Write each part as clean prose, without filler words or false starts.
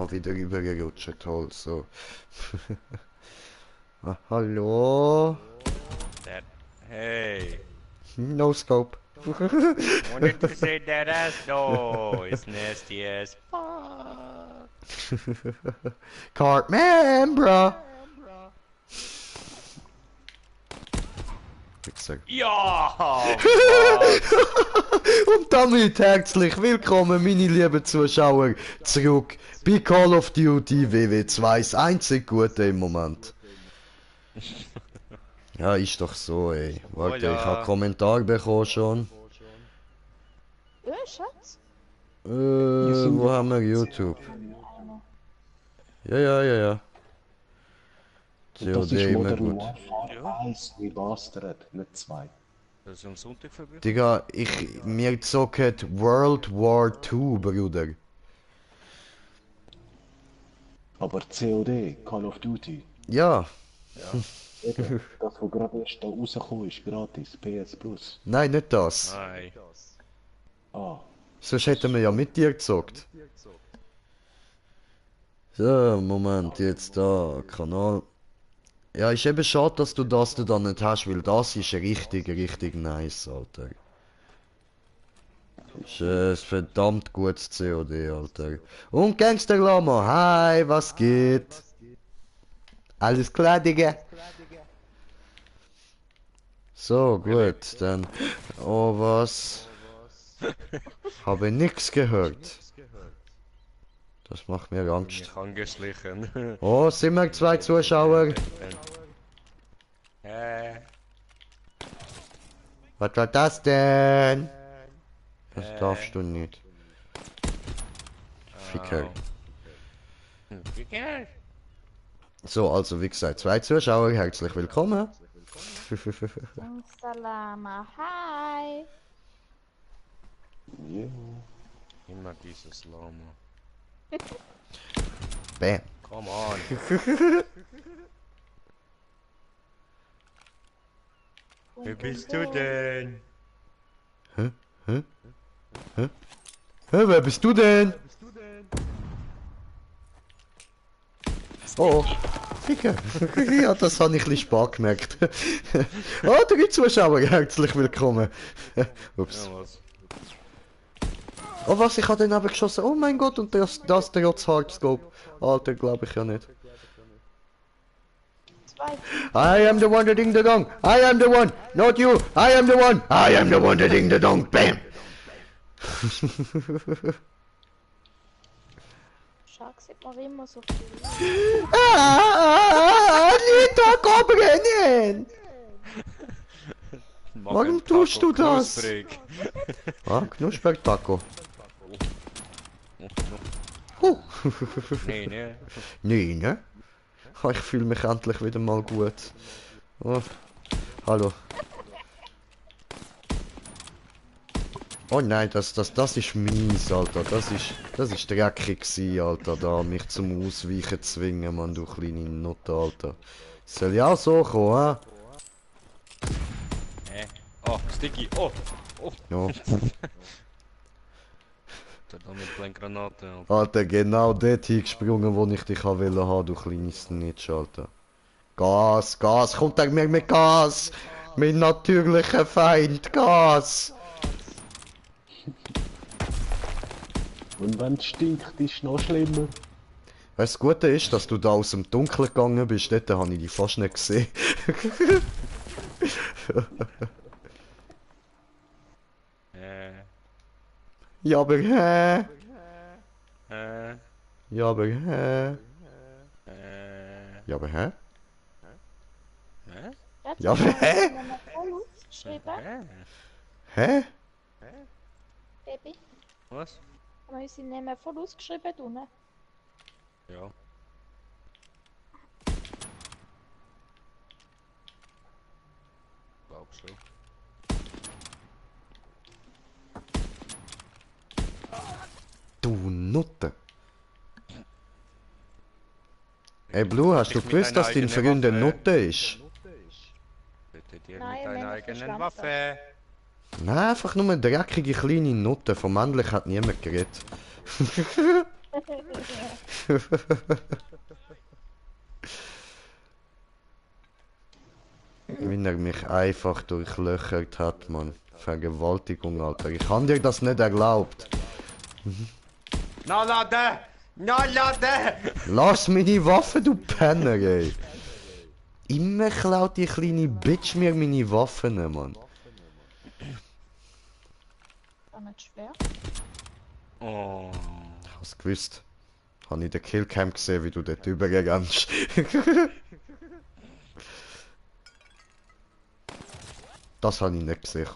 Habe wieder rübergerutscht, toll, so. Ah, hallo? That. Hey. No scope. Wanted to say that ass. No, it's nasty as fuck. Cartman, bro. Ja, Mann. Und damit herzlich willkommen, meine lieben Zuschauer, zurück bei Call of Duty WW2, das einzig Gute im Moment. Ja, ist doch so, ey. Warte, ich habe Kommentar bekommen schon. Ja, Schatz. Wo haben wir YouTube? Ja. Das COD ist immer Modern gut. Warfare 1 Remastered, nicht 2. Das ist am Sonntag vorbei. Digga, mir zockt World War II, Bruder. Aber COD, Call of Duty, Ja. eben, das wo gerade erst da rausgekommen ist, gratis, PS Plus. Nein, nicht das. Nein. Ah, Sonst hätten wir ja mit dir gezockt. So, Moment, jetzt da, Kanal. Ja, ist eben schade, dass du das da nicht hast, weil das ist richtig nice, Alter. Ist ein verdammt gutes COD, Alter. Und Gangster Lama, hi, was geht? Alles klar, Digga? So, gut, dann. Oh, was? Habe nichts gehört. Das macht mir Angst. Mich angeschlichen. Oh, sind wir zwei Zuschauer? Was war das denn? Das darfst du nicht. Ficker. Ficker? So, also wie gesagt, zwei Zuschauer, herzlich willkommen. Salama, hi. yeah. Immer dieses Lama. Bam. Come on. Wer bist du denn? Hä, wer bist du denn? Oh, Ficker. Ja, das habe ich ein bisschen spät gemerkt. Oh, drei Zuschauer, herzlich willkommen. Ups. Ja, was? Oh was, ich habe den aber geschossen. Oh mein Gott, und das trotz Hardscope. Alter, glaube ich ja nicht. Zwei. I am the one that ding the dong. I am the one, not you. I am the one. I am the one that ding the dong. Bam. Schatz, sieht man immer so viel. Nita, komm rennen. Warum tust du das? Ah, Knuspertaco. Nee, ne? Nee, ne? Oh, ich fühle mich endlich wieder mal gut. Oh, hallo. Oh nein, das ist mies, Alter. Das ist dreckig gewesen, Alter, da mich zum Ausweichen zwingen, Mann, du kleine Nutte, Alter. Soll ja auch so kommen, Oh, Sticky. Oh. Ja. Mit Blendgranaten. Alter, genau dort hingesprungen, wo ich dich haben wollte, du kleines Snitch, Alter. Gas, kommt er mir mit Gas! Mein natürlicher Feind, Gas! Und wenn es stinkt, ist es noch schlimmer. Weißt du, das Gute ist, dass du da aus dem Dunkeln gegangen bist, dort habe ich dich fast nicht gesehen. Ja, aber hä? Ja, aber hä? Ja, aber hä? Ja, aber hä? Geschrieben, Hä? Baby. Was? Haben wir unsere Namen voll ausgeschrieben, du, ne? Ja. Glaub schon. Du Nutte! Ey Blue, hast du Ich mit gewusst, dass dein einer Freund eine eigenen Nutte ist? Bitte dir Nein, mit wir deiner haben eigenen verstanden. Waffe. Nein, einfach nur eine dreckige kleine Nutte. Von männlich hat niemand geredet. Wie er mich einfach durchlöchert hat, Mann. Vergewaltigung, Alter. Ich habe dir das nicht erlaubt. Na lade! Na lade! Lass meine Waffe, du Penner, ey. Immer klaut die kleine Bitch mir meine Waffen, Mann. War nicht schwer. Oh. Ich hab's gewusst. Habe ich den Killcam gesehen, wie du dort übergehst. Das habe ich nicht gesehen.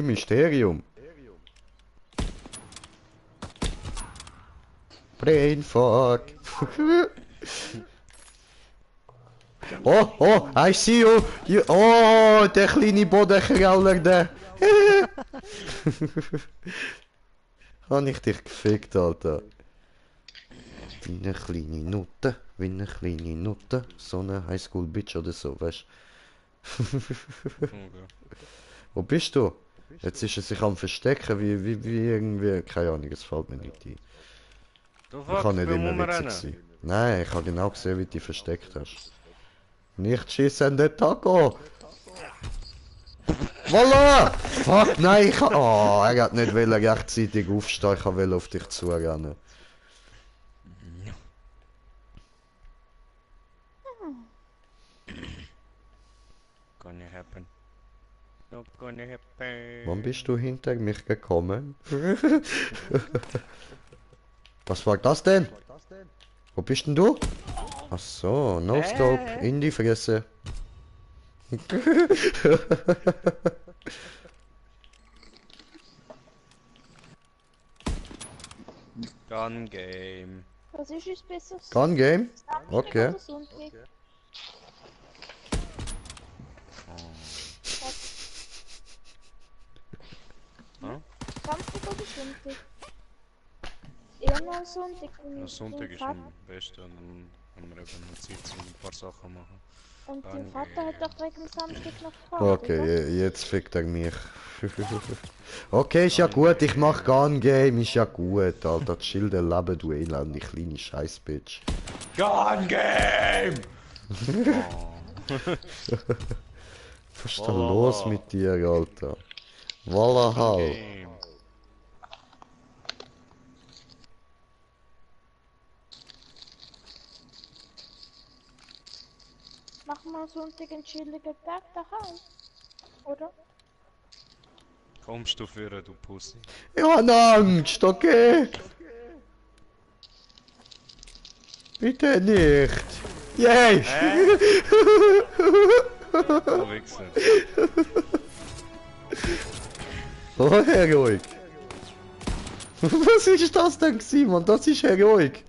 Mysterium. Brainfuck. Oh, oh, I see you. Oh, der kleine Bodenkrauler, der. Habe ich dich gefickt, Alter. Wie eine kleine Nutte, wie eine kleine Nutte. So eine Highschool-Bitch oder so, weißt du? Okay. Wo bist du? Jetzt ist er sich am Verstecken, wie irgendwie. Keine Ahnung, es fällt mir nicht ein. Du Ich fuck, kann ich nicht will immer witzig rumrennen. sein. Nein, ich habe genau gesehen, wie du dich versteckt hast. Nicht schießen, der Taco! Voila! Fuck, nein, ich kann... Oh, er hat nicht wollen rechtzeitig aufstehen, ich wollte auf dich zurennen. Gonna happen. Not gonna happen. Wann bist du hinter mich gekommen? Was war das denn? Wo bist denn du? Ach so, no scope, in die Fresse. Gun Game. Was ist uns besser? Gun Game? Samstag Okay. oder Sonntag? Samstag oder Sonntag? Eher mal Sonntag. Ja, Sonntag ist am besten und dann haben wir eben noch Zeit, um ein paar Sachen machen. Und dein Vater hat doch wegen Samstag noch gefragt, Okay, oder? jetzt fickt er mich. Okay, ist ja gut, ich mach Gun Game, ist ja gut, Alter. Chill dein Leben, du elende kleine Scheiß-Bitch. Gun Game! Was ist da los mit dir, Alter? Wallah. Game. Machen wir Sonntag einen chilligen Tag daheim. Oder? Kommst du führen, du Pussy? Ich hab Angst, okay? Bitte nicht. Yay! Du Wichser. Oh, Heroik. Was ist das denn gewesen, Mann? Das ist Heroik.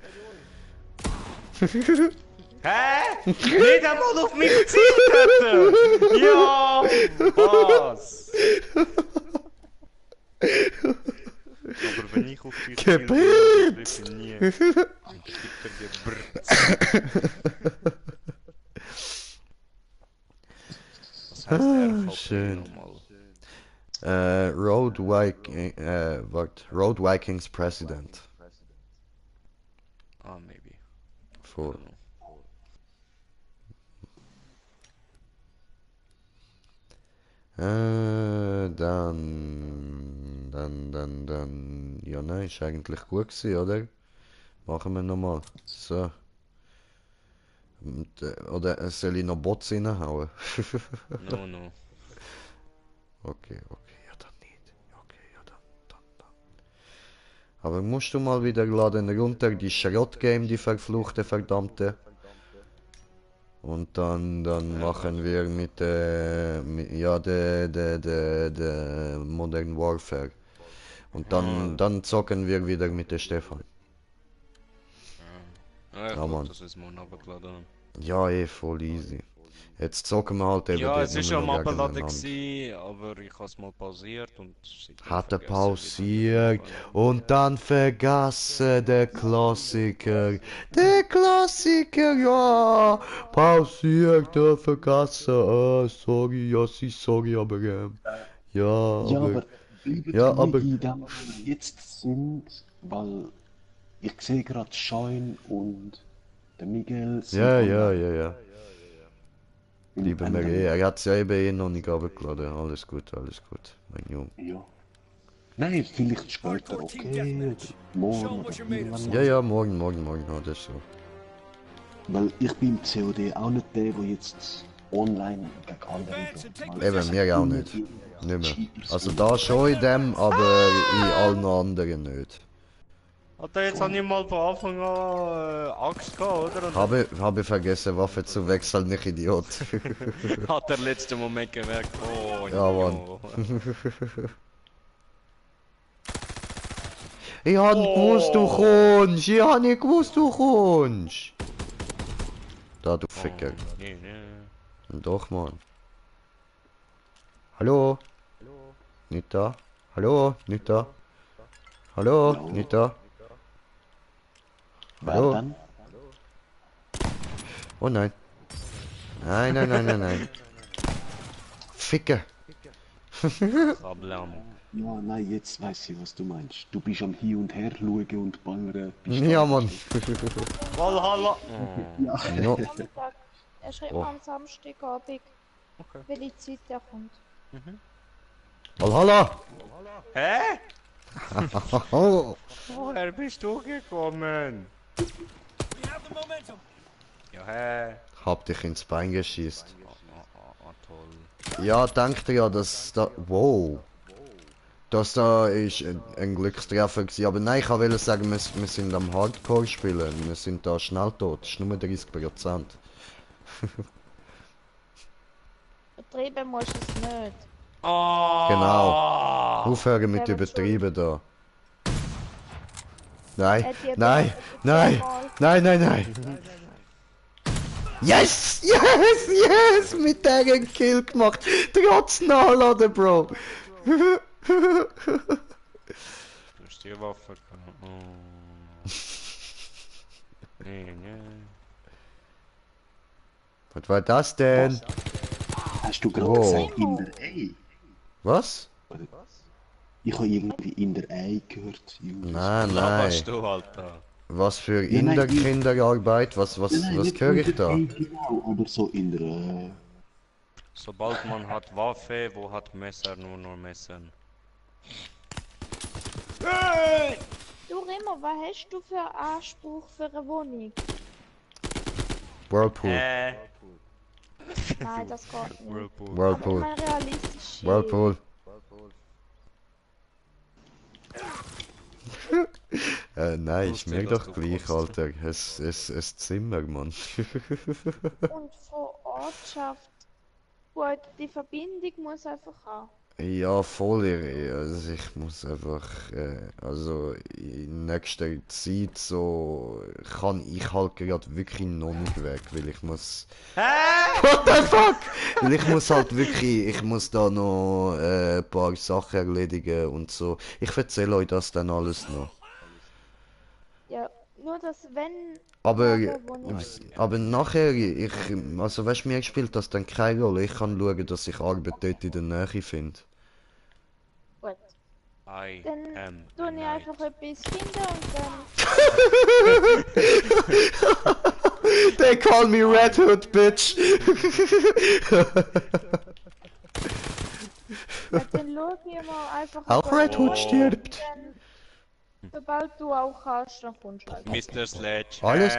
Hä? Nicht einmal auf mich gezielt hätte! Ja! Was? Aber wenn ich auf dich ziele, Gebrüllt! das wird nie. Und gibt er gebrüllt. Was heißt RVP schön. nochmal? Road Vikings President. Ah, maybe. Vor. Dann. Ja, nein, ist eigentlich gut gewesen, oder? Machen wir nochmal. So. Und, oder soll ich noch Bots reinhauen? No. Okay, ja dann nicht. Okay, ja dann. Aber musst du mal wieder laden runter, die Schrottgame, die verfluchte, verdammte. Und dann machen wir mit der Modern Warfare. Und dann zocken wir wieder mit der Stefan. Ja, ich Ja, hab Mann. das ist morgen abgeladen. Ja, voll easy. Jetzt zocken wir halt eben Ja, dort es ist nur am noch Abladen gegeneinander. gewesen, aber ich hab's mal pausiert und seitdem Hat er vergessen, pausiert wie das und dann vergessen der Klassiker. Der Klassiker, ja! Pausiert, vergessen. Sorry, sorry, aber ja, Ja, aber aber bleibt Ja, ruhig aber- in dem, wo wir jetzt sind, weil ich sehe gerade Schein und der Miguel sind Ja, online. ja. Und Bleiben wir eh. Er hat es ja eben eh noch nicht runtergeladen. Alles gut, mein Junge. Ja. Nein, vielleicht später, okay. Oder morgen oder irgendwann mal. Ja, morgen, das ist so. Weil ich bin im COD auch nicht der, der jetzt online gegen andere geht. Weil Eben, es wir auch immer nicht. die Nicht mehr. Cheaters Also gibt. da schon in dem, aber in allen anderen nicht. Alter, jetzt habe ich mal von Anfang an Angst gehabt, oder? Und Habe vergessen, Waffe zu wechseln, nicht Idiot. dann hat der letzte Moment gemerkt, oh, Ja, Mann. no. Ich hab nicht gewusst, du kommst! Ich hab nicht gewusst, du kommst! Da, du Ficker. Nee. Doch, Mann. Hallo? Nicht da? Hallo? Nicht da? Hallo? Hallo? Nicht da? Wer Hallo? dann? Oh nein. Nein. Ficker. Problem. Ja, nein, jetzt weiß ich, was du meinst. Du bist am Hin und Her schauen und ballern. bist Ja, da. Mann. Valhalla! No. Nachmittag. Er schreibt Oh. am Samstagabend, welche Zeit er kommt. Valhalla! Hä? Oh. Woher bist du gekommen? Ja, hä? Hab dich ins Bein geschießt. Toll. Ja, denkt ihr ja, dass da... Wow. Das da ist ein Glückstreffer gewesen. Aber nein, ich wollte sagen, wir sind am Hardcore spielen. Wir sind da schnell tot. Das ist nur 30%. Vertreiben musst du es nicht. Oh. Genau. Aufhören mit Wer wird Übertrieben da. Nein, Er hat nein, die nein, zehnmal- nein. Yes! Mit der Kill gemacht. Trotz Nachladen, Bro. Du hast die Waffe gehabt. Oh. Nee. Was war das denn? Hast du gerade Wow. gesagt, in der Ei? Was? Ich habe irgendwie in der Ei gehört. Nein, Da nein. warst du, Alter. Was für Ja, nein, ich- Kinderarbeit? Was nicht höre in ich der da? Ei, genau, aber so in der... Sobald man hat Waffe, wo hat Messer, nur noch Messen. Du Remo, was hast du für Anspruch für eine Wohnung? Whirlpool. Nein, das geht nicht. Whirlpool. Aber ich Whirlpool. meine realistisch. Whirlpool. Nein, ist Lustig, mir dass doch du gleich, kommst. Alter. Es Zimmer, Mann. Und von Ortschaft. Gut, die Verbindung muss einfach haben. Ja, voll. Also ich muss einfach, also in nächster Zeit so kann ich halt gerade wirklich noch nicht weg, weil ich muss. What the fuck? Weil ich muss halt wirklich, ich muss da noch ein paar Sachen erledigen und so. Ich erzähle euch das dann alles noch. Ja, nur dass wenn. Aber, Wo ich- aber nachher, also weißt du, mir spielt das dann keine Rolle. Ich kann schauen, dass ich Arbeit dort in der Nähe finde. Gut. I Dann am tue ich knight. einfach etwas finden und dann. They call me Red Hood, bitch. Ja, dann schau ich mal einfach. Auch ob Red Hood du- stirbt. Dann, sobald du auch kannst, dann kommst du halt. Mr. Sledge. Alles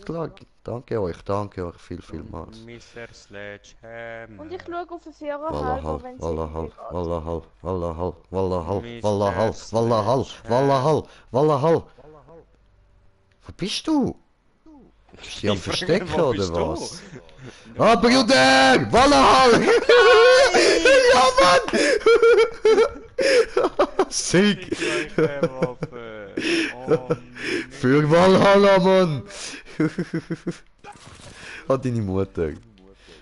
klar. Danke euch, vielmals. Mr. Sledgehammer. Und ich schaue auf den Führer Wallahal, halber, wenn es Wallahal, irgendwie geht. Wallahal. Wo bist du? Bist du am Ich frage, Verstecken wo oder bist du? was? Ah, Bruder! Wallahal! Ja, Mann! Sick! Die gleiche Waffe. Oh, Für Valhalla, Mann! Ah, deine Mutter.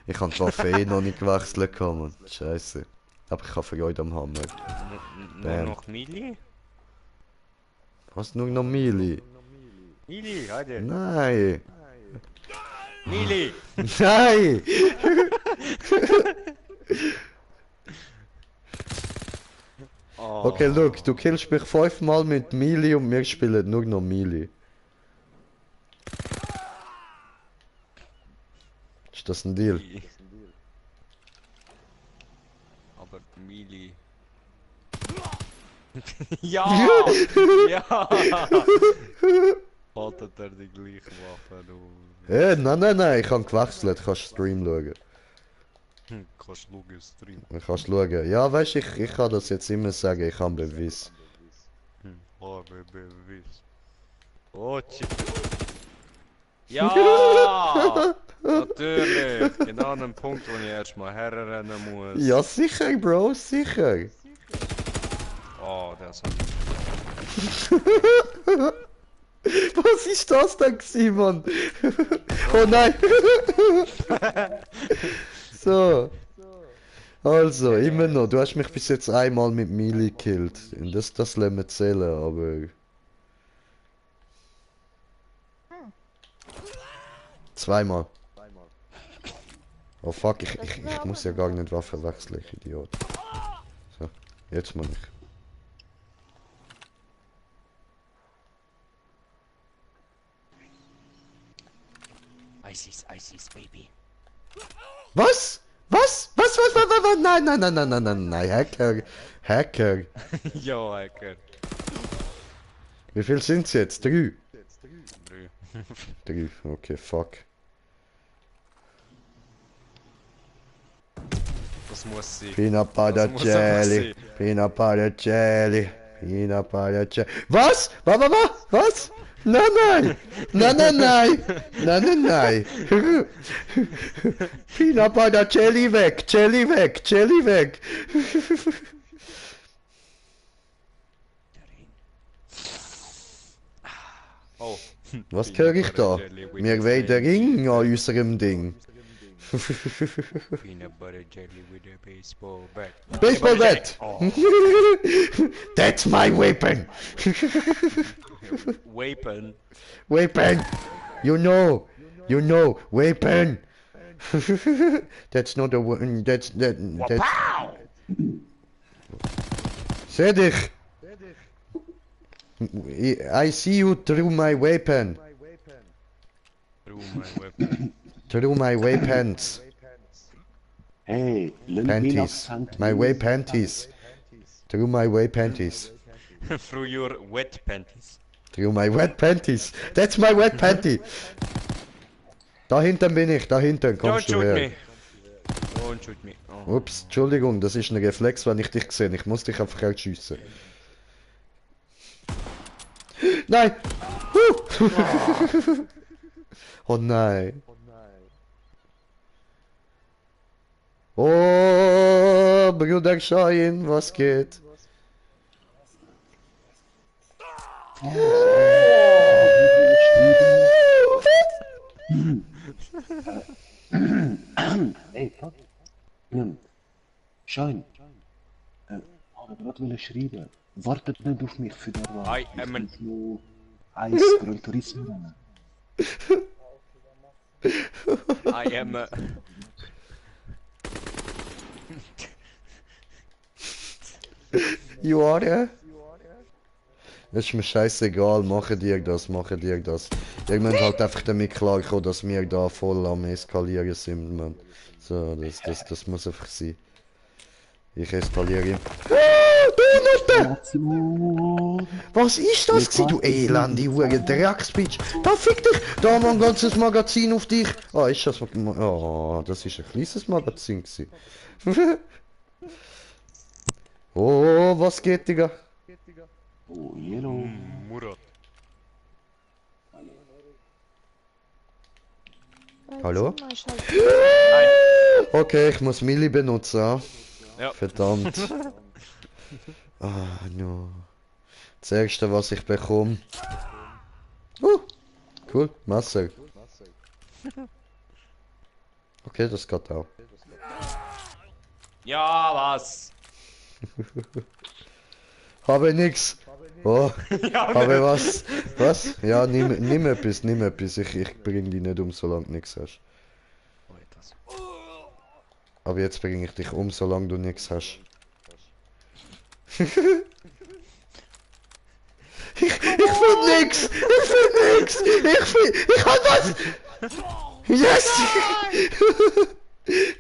Ich habe die Waffe eh noch nicht gewechselt, gehabt, Mann. Scheiße. Aber ich habe Freude am Hammer. nur Damn. noch Mili? Was, nur noch Mili? Mili, heute. Nein! Mili! Nein! Okay, look, du killst mich 5-mal mit Melee und wir spielen nur noch Melee. Ist das ein Deal? Aber Mili. Ja! Ja! Haltet er die gleiche Waffe auf? Nein, ich habe gewechselt, kannst Stream schauen. Kannst du schauen, Stream. Kannst schauen. Ja, weißt du, ich kann das jetzt immer sagen, ich habe Beweis. Beweis. Oh, shit. Ja! Natürlich! Genau an dem Punkt, wo ich erstmal herrennen muss. Ja, sicher, Bro, sicher. Oh, der ist Was ist das denn gewesen, Mann? Oh nein! So. Also, immer noch. Du hast mich bis jetzt einmal mit Melee gekillt. Das lassen wir zählen, aber... Zweimal. Oh fuck, ich muss ja gar nicht Waffe wechseln, ich Idiot. So, jetzt mal nicht. Isis, baby. Was? Was? Was? Nein, Hacker. Jo, Hacker. Wie viel sind's jetzt? 3? 3. 3, okay, fuck. Das muss sein. Peanut Butter Das muss Jelly. einfach sein. Peanut Butter Jelly. Peanut Butter Jelly. Was? Was? Nein. Peanut Butter Jelly weg. Oh. Was höre ich da? Wir wollen den Ring an unserem Ding. Peanut butter jelly with a baseball bat. Baseball bat! Oh, That's my weapon! weapon. Weapon! You know, weapon! That's not a weapon, that's... Pow! Seh dich! I see you through my weapon. Through my weapon. Through my weapons. Hey, Panties. My way panties. Through my way panties. Through your wet panties. Through my wet panties. That's my wet panty. Da hinten bin ich, da hinten Don't kommst du shoot her. me. Don't shoot me. Oh. Ups, Entschuldigung, das ist ein Reflex, wenn ich dich sehe. Ich muss dich einfach ausschiessen. Nein! Oh nein. Oh, Bruder Schein, was geht? Ey, fuck. Schein. Aber gerade will schreiben. Wartet nicht auf mich für den Wahl. I am an... Nur Eis, Gran Turismo. I am a... You are there? Ist mir scheißegal, machen dir das. Wir müssen halt einfach damit klarkommen, dass wir da voll am Eskalieren sind, man. So, das muss einfach sein. Ich eskaliere. Was ist das gewesen, du elende Hure Drecksbitch? Da fick dich! Da haben wir ein ganzes Magazin auf dich! Ah, ist das... Oh, das ist ein kleines Magazin gewesen. Oh, was geht, Digga? Oh, yellow. Murat. Hallo? Halt Nein. Okay, ich muss Milli benutzen. Ah. Ja. Verdammt. Ah, no. Das erste, was ich bekomme. Cool, Messer. Okay, das geht auch. Ja, was? Habe nix. Oh, Ja, habe was? Was? Ja, nimm etwas. Ich bring dich nicht um, solange du nix hast. Aber jetzt bringe ich dich um, solange du nix hast. Ich find nix! Ich find nix! Ich hab was! Yes!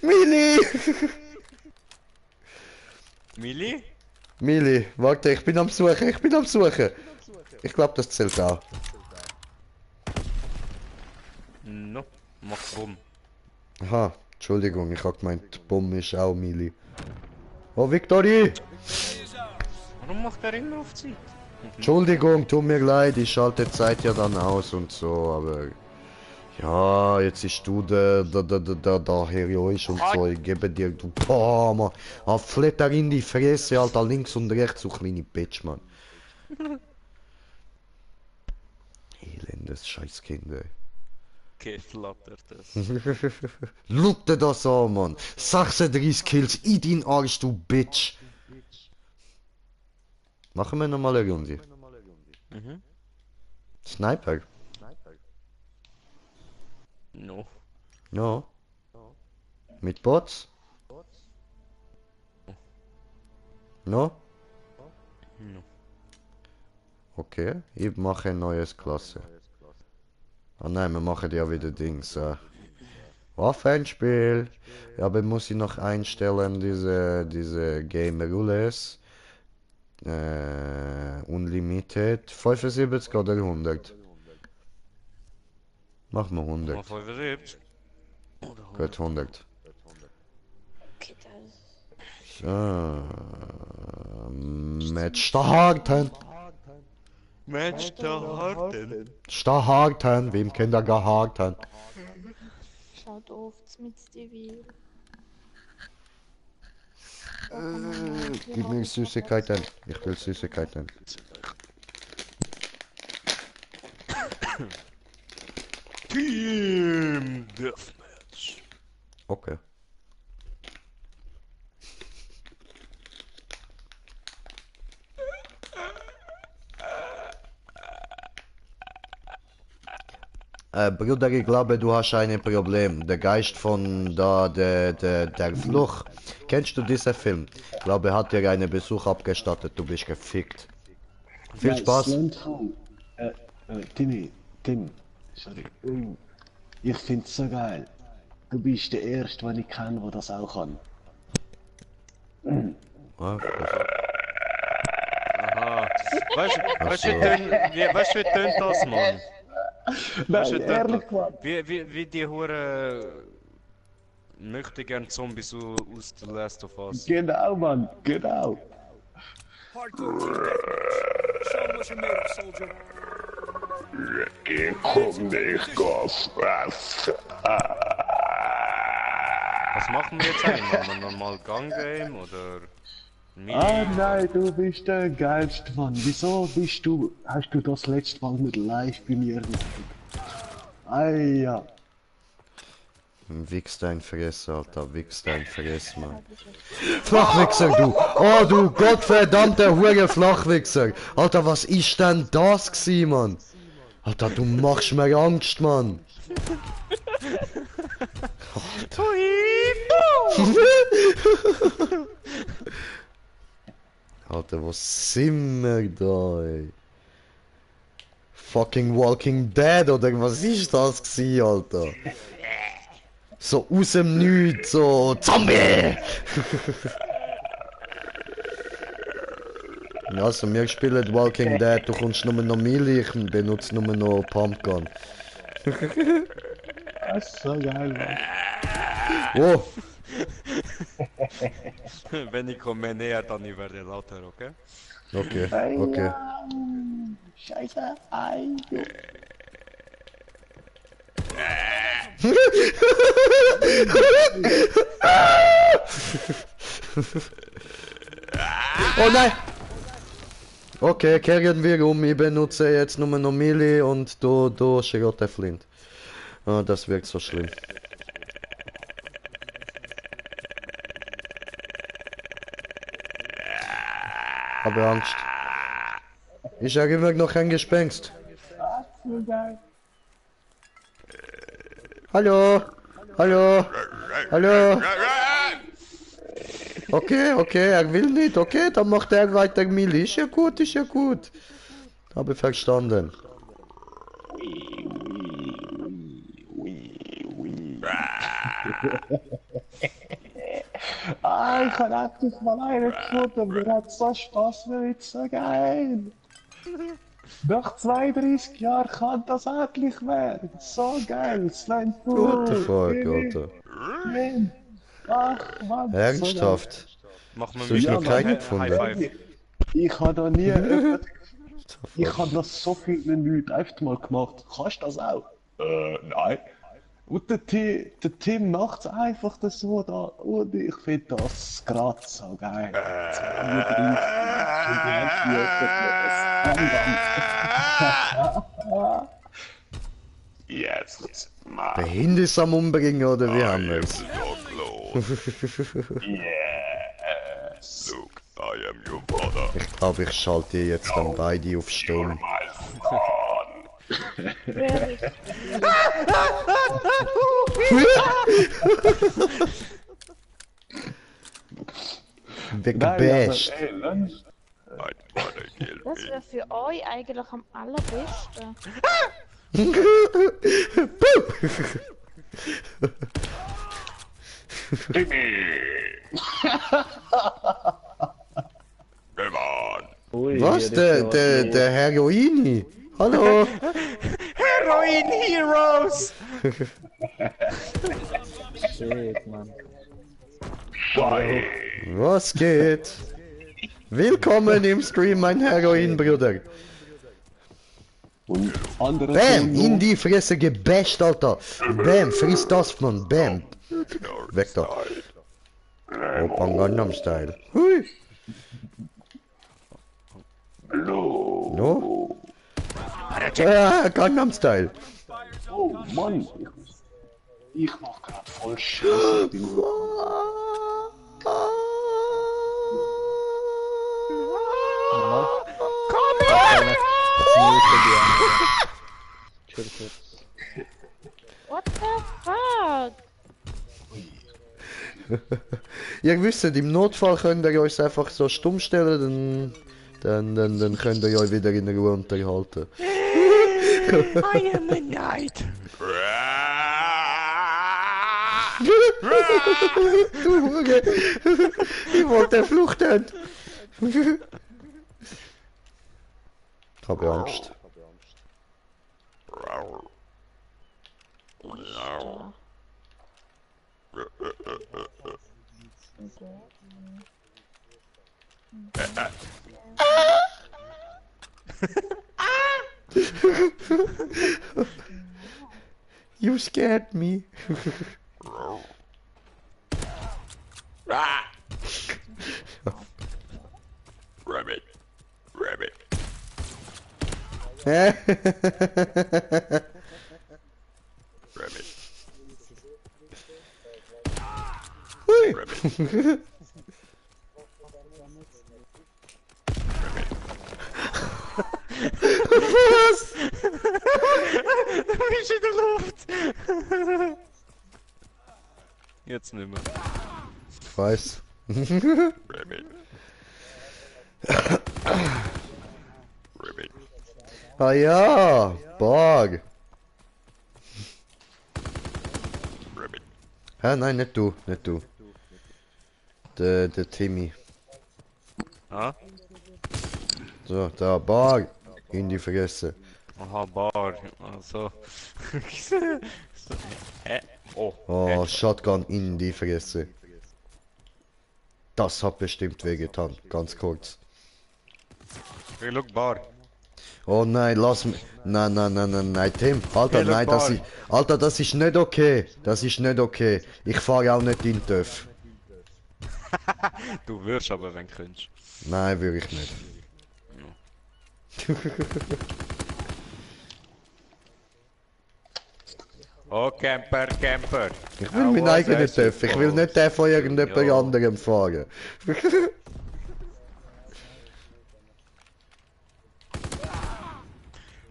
Mili! Mili? Mili, warte, ich bin am Suchen, Ich glaube, das zählt auch. No, mach Bumm. Aha, Entschuldigung, ich hab gemeint, Bumm ist auch Mili. Oh, Victory! Warum macht er immer auf Zeit? Entschuldigung, tut mir leid, ich schalte die Zeit ja dann aus und so, aber... Ja, jetzt ist du der heroisch und so, ich gebe dir, du... Boah, Mann, flatter in die Fresse, Alter, links und rechts, so kleine Bitch, Mann. Elendes Scheißkind, ey. Okay, flattert das. Lutte das an, Mann. 36 Kills in dein Arsch, du Bitch. Machen wir nochmal eine Runde. Mhm. Sniper? No. Ja. Mit Bots? No? No. Okay, ich mache ein neues Klasse. Ah nein, wir machen ja wieder Dings. Waffenspiel. Ja, aber muss ich noch einstellen, diese Game Rules. Unlimited. 75 oder 100? Machen wir 100. Mal 75. Oder Gut, 100. Okay, das. So. Mit Starten. Mensch, der Harten. Starten, wie im Kindergarten. Schaut auf mit Stevie. Gib mir Süßigkeiten. Ich will Süßigkeiten. Team Deathmatch. Okay. Bruder, ich glaube, du hast ein Problem. Der Geist von der Fluch. Kennst du diesen Film? Ich glaube, er hat dir einen Besuch abgestattet. Du bist gefickt. Viel Ja, Spaß. Slantfall. Tim, sorry. Ich find's so geil. Du bist der Erste, den ich kenne, der das auch kann. Ah, Aha. Weißt du, wie tönt das, Mann? Weißt du, Ehrlich, Mann. wie die Hure möchte gern Zombies aus The Last of Us. Genau, Mann, genau. Hardcore team deathmatch. Show 'em what you're made of, soldier. Ich komm nicht auf was. Was machen wir jetzt eigentlich? Machen wir normal Gun Game oder Nein, du bist der Geilste, Mann. Wieso hast du das letzte Mal nicht live bei mir ja. Wichs dein Fress, Alter. Wichs dein Fress, Mann. Flachwichser, du! Oh, du gottverdammter Hure Flachwichser! Alter, was ist denn das gsi, Mann? Alter, du machst mir Angst, Mann! Alter, wo sind wir da, ey? Fucking Walking Dead oder was ist das gsi, Alter? So aus dem Nichts, so Zombie! Also, wir spielen Walking Dead, du kommst nur noch Melee, ich benutze nur noch Pumpgun. Das ist so geil, Mann. Oh! wenn ich komme näher, dann ich werde lauter, okay? Okay, okay. Scheiße, ein. Oh nein! Okay, kehren wir um. Ich benutze jetzt nur noch Melee und du Schrotte Flint. Oh, das wirkt so schlimm. Habe Angst. Ich sage immer noch ein Gespenst. Hallo? Hallo? Hallo? Okay, er will nicht. Okay, dann macht er weiter Milli. Ist ja gut, ist ja gut. Habe verstanden. Ah, ich habe endlich mal einen gefunden, mir hat so Spaß gemacht, so geil. Nach 32 Jahren kann das endlich werden. So geil, Slam What the fuck, Alter. Ach Mann, Ernsthaft? Mach mal So ist mit noch mir keiner High gefunden. Five. Ich habe da nie ich habe das so viele Leute einfach mal gemacht. Kannst du das auch? Nein. Und der Tim macht es einfach so da. Und ich finde das gerade so geil. 32 Yes, man. Der Hund ist am Umbringen, oder wie haben wir es? Yes. Luke, I am your father. Ich glaube, ich schalte jetzt dann beide auf Stumm. Wirklich. Weggebasht. My father killed Das me. wäre für euch eigentlich am allerbesten. Come on. Was? Der Heroini? Hallo? Heroin Heroes! Shit, Mann. Was geht? Willkommen im Stream, mein Heroin-Bruder. Und andere Bam! tun In die Fresse gebasht, Alter! Bam! Friss das, Mann! Bam! Weg da! Opa Gangnam Style. Hui! No? Gangnam Style! Oh Mann, ich mach grad voll Scheiße. Chill kurz. What the fuck? Ihr wisst, im Notfall könnt ihr euch einfach so stumm stellen, dann könnt ihr euch wieder in Ruhe unterhalten. I am a knight. Du Hure! Ich wollte flüchten! Ich habe Angst. You scared me. Rabbit. Rabbit. Rabbit. Hui. Rabbit. Was? Du bist in der Luft! Jetzt nicht mehr. Ich weiß. Rabbit. Rabbit. Ah ja, Borg. Rabbit. Hä, nein, nicht du, nicht du. Der Timmy. Ah? So, da, Borg. In die Fresse. Aha, Bar. Also. Hä? Oh. Oh, Shotgun in die Fresse. Das hat bestimmt wehgetan, ganz kurz. Hey, look, Bar. Oh nein, lass mich. Nein, Tim. Alter, Hey, look, nein, Bar. Alter, das ist nicht okay. Das ist nicht okay. Ich fahre auch nicht in TÜV. Du wirst aber, wenn du könntest. Nein, würde ich nicht. Oh, Camper, Camper. Ich will meinen eigenen TÜV. Ich will nicht den von irgendjemand Ja. anderem fahren.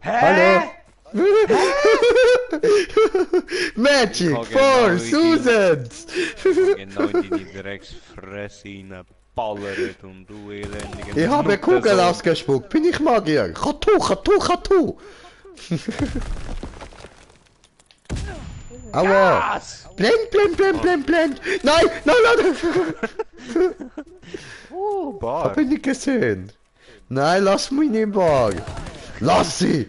Hä? Hallo? Man, Magic Ich hab for genau Susan! Genau in deine Drecksfresse reinballert und du elendiger Ich habe Nuttensohn. Kugel ausgespuckt, bin ich Magier? Chatu! Aua! Blend! Nein! Oh, Bar. Hab ich nicht gesehen. Nein, lass mich nicht im Bar. Lass sie!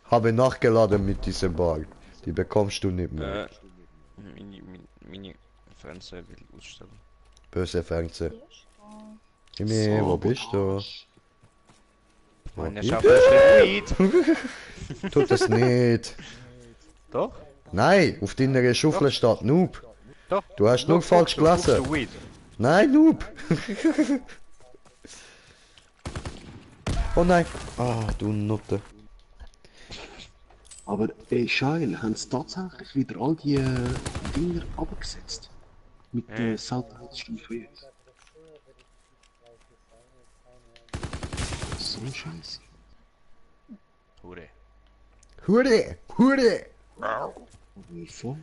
Habe nachgeladen mit diesem Bar. Die bekommst du nicht mehr. Meine Fernseher will ausstellen. Böse Fernseher. Jimmy, wo bist du? Meine bist schafft das nicht. Tut es nicht. Doch? Nein, auf deiner Schuffel steht Noob. Doch. Du hast nur falsch gelesen. Weed. Nein, Noob. Oh nein. Ah, du Nutte. Aber ey, Scheil, haben sie tatsächlich wieder all die Dinger abgesetzt? Mit der Seltenheitsstufe jetzt. So ein Scheiß. Hure. Hure! Wieso?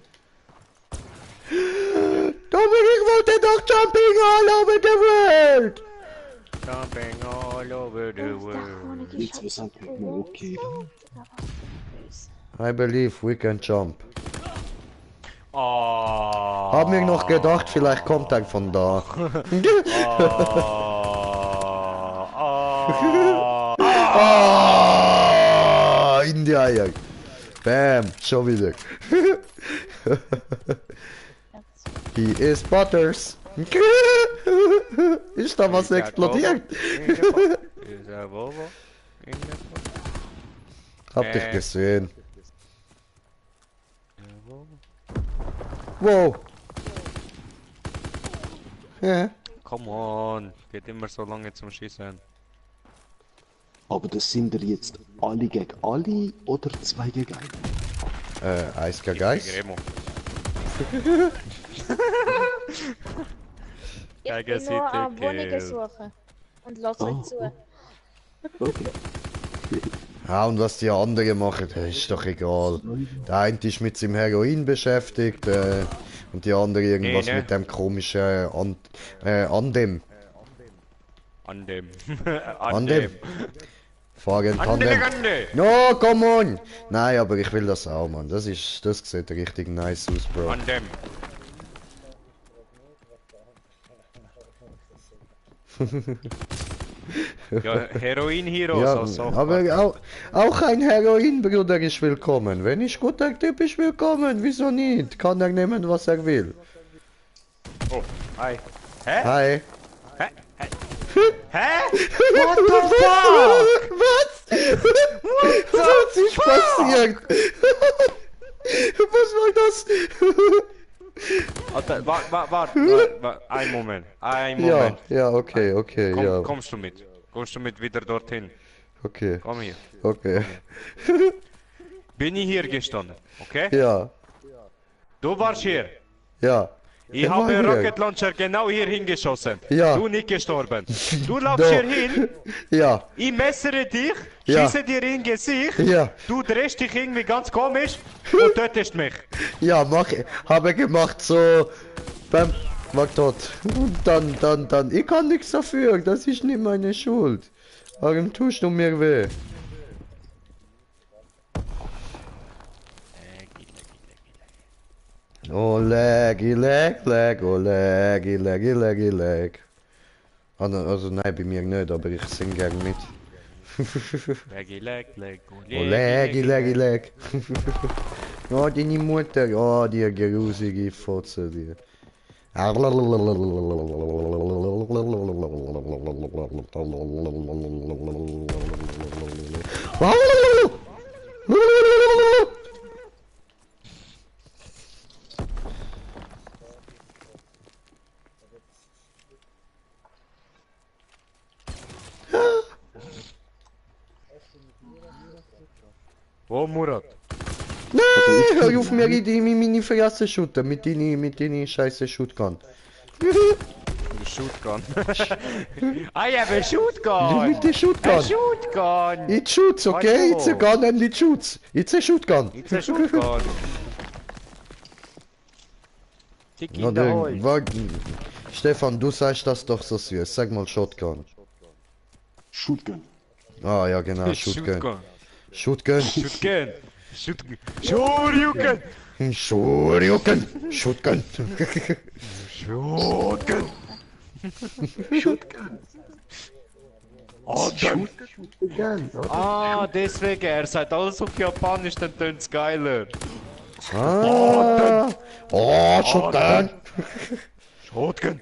Dominik wollte doch Jumping all over the world! Jumping all over the Ach, world. ich Jetzt ist es mal okay. I believe we can jump. Oh. Hab mir noch gedacht, vielleicht kommt er von da. Ah, in die Eier. Bam, schon wieder. He is Butters. Ist da was explodiert? Ist der Volvo? Hab dich gesehen. Wow. Ja. Come on, geht immer so lange zum Schießen. Aber das sind ihr jetzt alle gegen alle oder 2 gegen 1? Eis gegen Eis. Gremo. Ich Gegen bin nur an City Wohnungen Kill. suchen. Und lass euch zu. Okay. Ja, und was die anderen machen, das ist doch egal. Der eine ist mit seinem Heroin beschäftigt und die andere irgendwas Nee, ne? mit dem komischen Andem. An dem. Andem. Fahren An der Tandem. Gande. No, come on! Nein, aber ich will das auch, Mann. Das sieht richtig nice aus, Bro. An dem. Ja, Heroin-Heroes Ja, aus aber auch ein Heroinbruder ist willkommen. Wenn ich guter Typ ist willkommen, wieso nicht? Kann er nehmen, was er will. Oh, hi. Hä? Hi. Hä? Hä? What the fuck? Was? Was ist passiert? Was war das? Alter, warte, ein Moment, Ja, ja, okay, ja, Kommst du mit? Kommst du mit wieder dorthin? okay, Komm hier. okay. Bin ich hier gestanden, okay? Ja, Du warst hier. ja. Ich war habe hier. Rocket Launcher genau hier hingeschossen. Ja. Du nicht gestorben. Du laufst Doch. hier hin, Ja, ich messere dich, Ja. schieße dir in Gesicht, ja, du drehst dich irgendwie ganz komisch und tötest mich. ja, habe gemacht so, beim, war tot. Und dann, ich kann nichts dafür, das ist nicht meine Schuld. Warum tust du mir weh? Oh, leggy, leg, oh, leggy. Also nein, bei mir nicht, aber ich sing gern mit. Leg. Oh, leggy. Oh, deine Mutter, oh, die grusige Fotze, die. Wo Murat? Nein, hör auf mir in meine Fresse shooten mit deinen scheiße Shotgun. Du Shootgun. I have a Nimm shotgun! die A Shotgun! shotgun! It shoots, okay? It's a gun and it shoots. It's a shotgun. It's a shotgun. Tick in the Oder, hole. Stefan, du sagst das doch so süß. Sag mal Shotgun. Shotgun. Ah ja, genau, Shotgun. Shotgun. Shotgun. Shotgun. Shoryuken. Shoryuken. Shotgun. Shotgun. Shotgun. Shotgun. Ah, deswegen, er sagt alles auf Japanisch, dann tönt's geiler. Ah. Oh, Shotgun. Shotgun.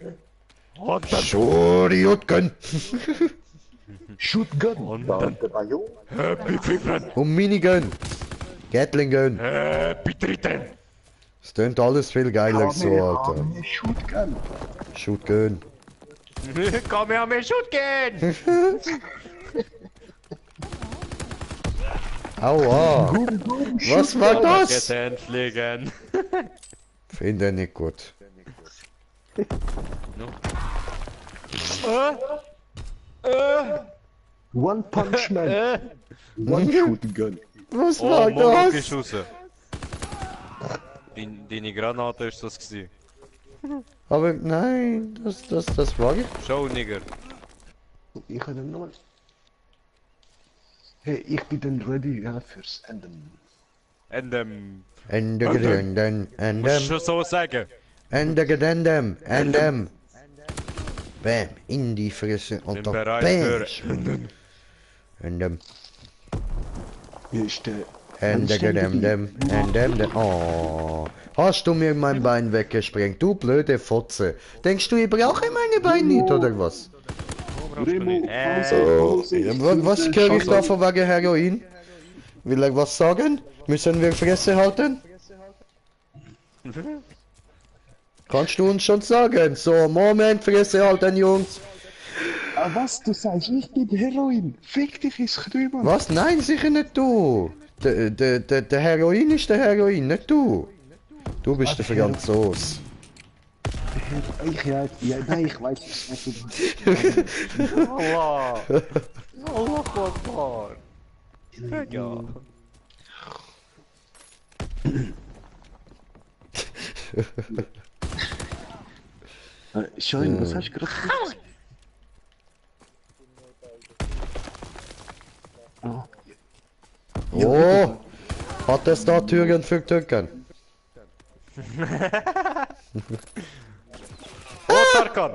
Shoryuken. Shotgun. Und dann Happy Flippen. Und Minigun. Gatling Gun. Happy Tritten. Es tönt alles viel geiler so, Alter. Shotgun. Shotgun. Kamehameha Shotgun. Aua. Was war das? Raketen fliegen. Finde nicht gut. One Punch Man. One Shotgun. Was Oh, war Mongo das? geschossen. Deine Granate ist das gewesen. Aber nein, das war ich. Schau, Nigger. Ich habe nochmal. Hey, ich bin dann ready, ja, fürs Enden. Ende gedendem, Musst endem, du schon so sagen? Ende gedendem, endem. Bam, in die Fresse und Bin dann bereit bam. Endem, Hier ist der. Ende gedendem, endem. Oh, hast du mir mein Bein weggesprengt, du blöde Fotze. Denkst du, ich brauche meine Beine nicht, oder was? Remo, Was höre ich da von wegen Heroin? Will er was sagen? Müssen wir Fresse halten? Kannst du uns schon sagen? So, Moment, Fresse halten, Jungs. Ah, was? Du sagst, ich bin Heroin. Fick dich ins Knie, Mann. Was? Nein, sicher nicht du. Der Heroin ist der Heroin, nicht du. Du bist der Franzos. Nein, ich weiß nicht. Allah. Allah Akbar. Ja. Schein, was hast du gerade gesagt? Oh, hat es da Türen für Türken? Oh, Tarkan.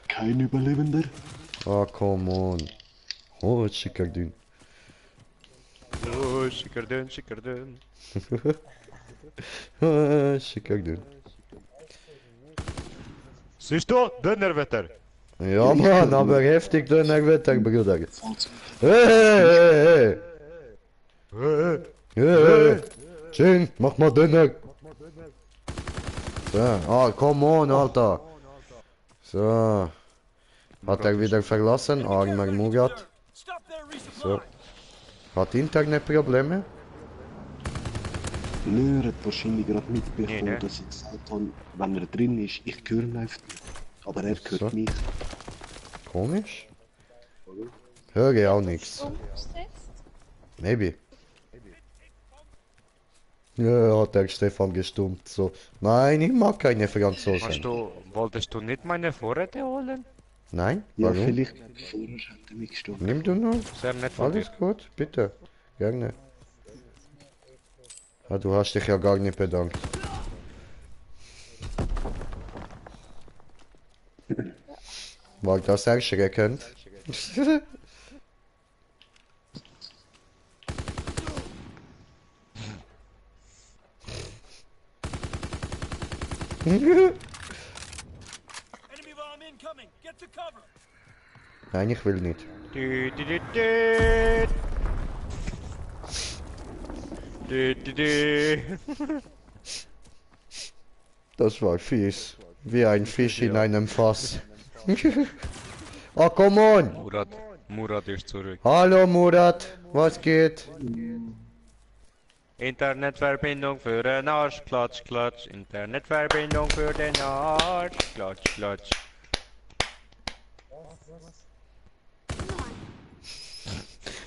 Kein Überlebender. Ah, come on. Oh, schicker dünn. Oh, schickerdön. Schicker dünn. Siehst du? Dönerwetter. Ja, Mann, aber heftig Dönerwetter, Bruder. Hey! Hey! Ching, mach mal Döner. So, ah, come on, Alter. So. Hat er wieder verlassen, armer Mugat. Stop there, resupply. So. Hat Internetprobleme? Nö, er hat wahrscheinlich gerade mitbekommen, Nee, ne? dass ich gesagt habe, wenn er drin ist, ich höre ihn einfach nicht. Aber er hört So. mich. Komisch. Höre auch nichts. Umgesetzt? Maybe. Ja, hat der Stefan gestummt. So. Nein, ich mag keine Franzosen. Wolltest du nicht meine Vorräte holen? Nein? Ja, Warum? vielleicht vorher hat er mich gestorben. Nimm du nur. Sehr nett von dir. Alles gut, bitte. Gerne. Ah, du hast dich ja gar nicht bedankt. War das erschreckend? Enemy bomb incoming. Get to cover. Nein, ich will nicht. Du, du, du, du. Du, du, du. Das war fies. Wie ein Fisch in einem Fass. Ah, come on! Murat ist zurück. Hallo Murat, was geht? Internetverbindung für den Arsch, klatsch, klatsch. Internetverbindung für den Arsch, klatsch, klatsch.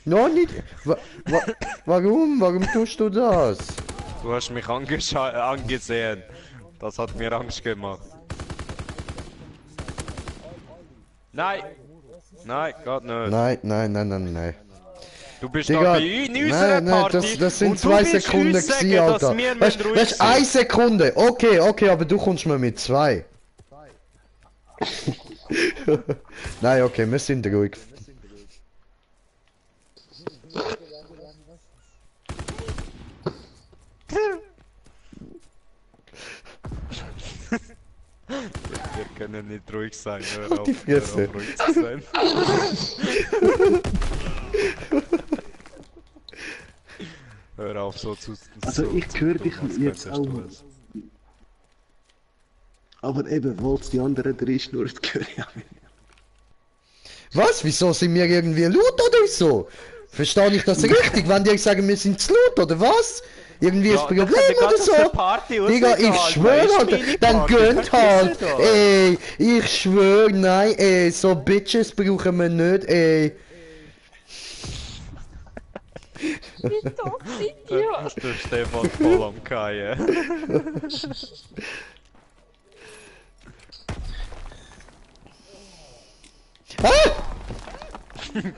No, nicht. Warum? Warum tust du das? Du hast mich angesehen. Das hat mir Angst gemacht. Nein! Nein, geht nicht. Nein. Du bist Digga, da bei in unserer nein, Party das sind und du 2 willst Sekunden uns sagen, gewesen, dass Alter. wir Weißt ruhig du, 1 Sekunde. Okay, aber du kommst mir mit 2. Nein, okay, wir sind ruhig. Wir können nicht ruhig sein, hör auf, Die Fresse. hör auf ruhig zu sein. Hör auf so zu... Also so ich zu höre tun, dich als jetzt könntest auch. du es. Aber eben, weil es die anderen 3 schnurrt, höre ich auch nicht. Was? Wieso sind wir irgendwie laut oder so? Verstehe ich das richtig, wenn die sagen, wir sind zu laut oder was? Irgendwie ist ein Problem oder so? Digga, ich schwöre, Alter, dann gönnt halt, ey, ich schwöre, nein, ey, so Bitches brauchen wir nicht, ey. Wie doof sind ihr? ist der Stefan voll am Kaien.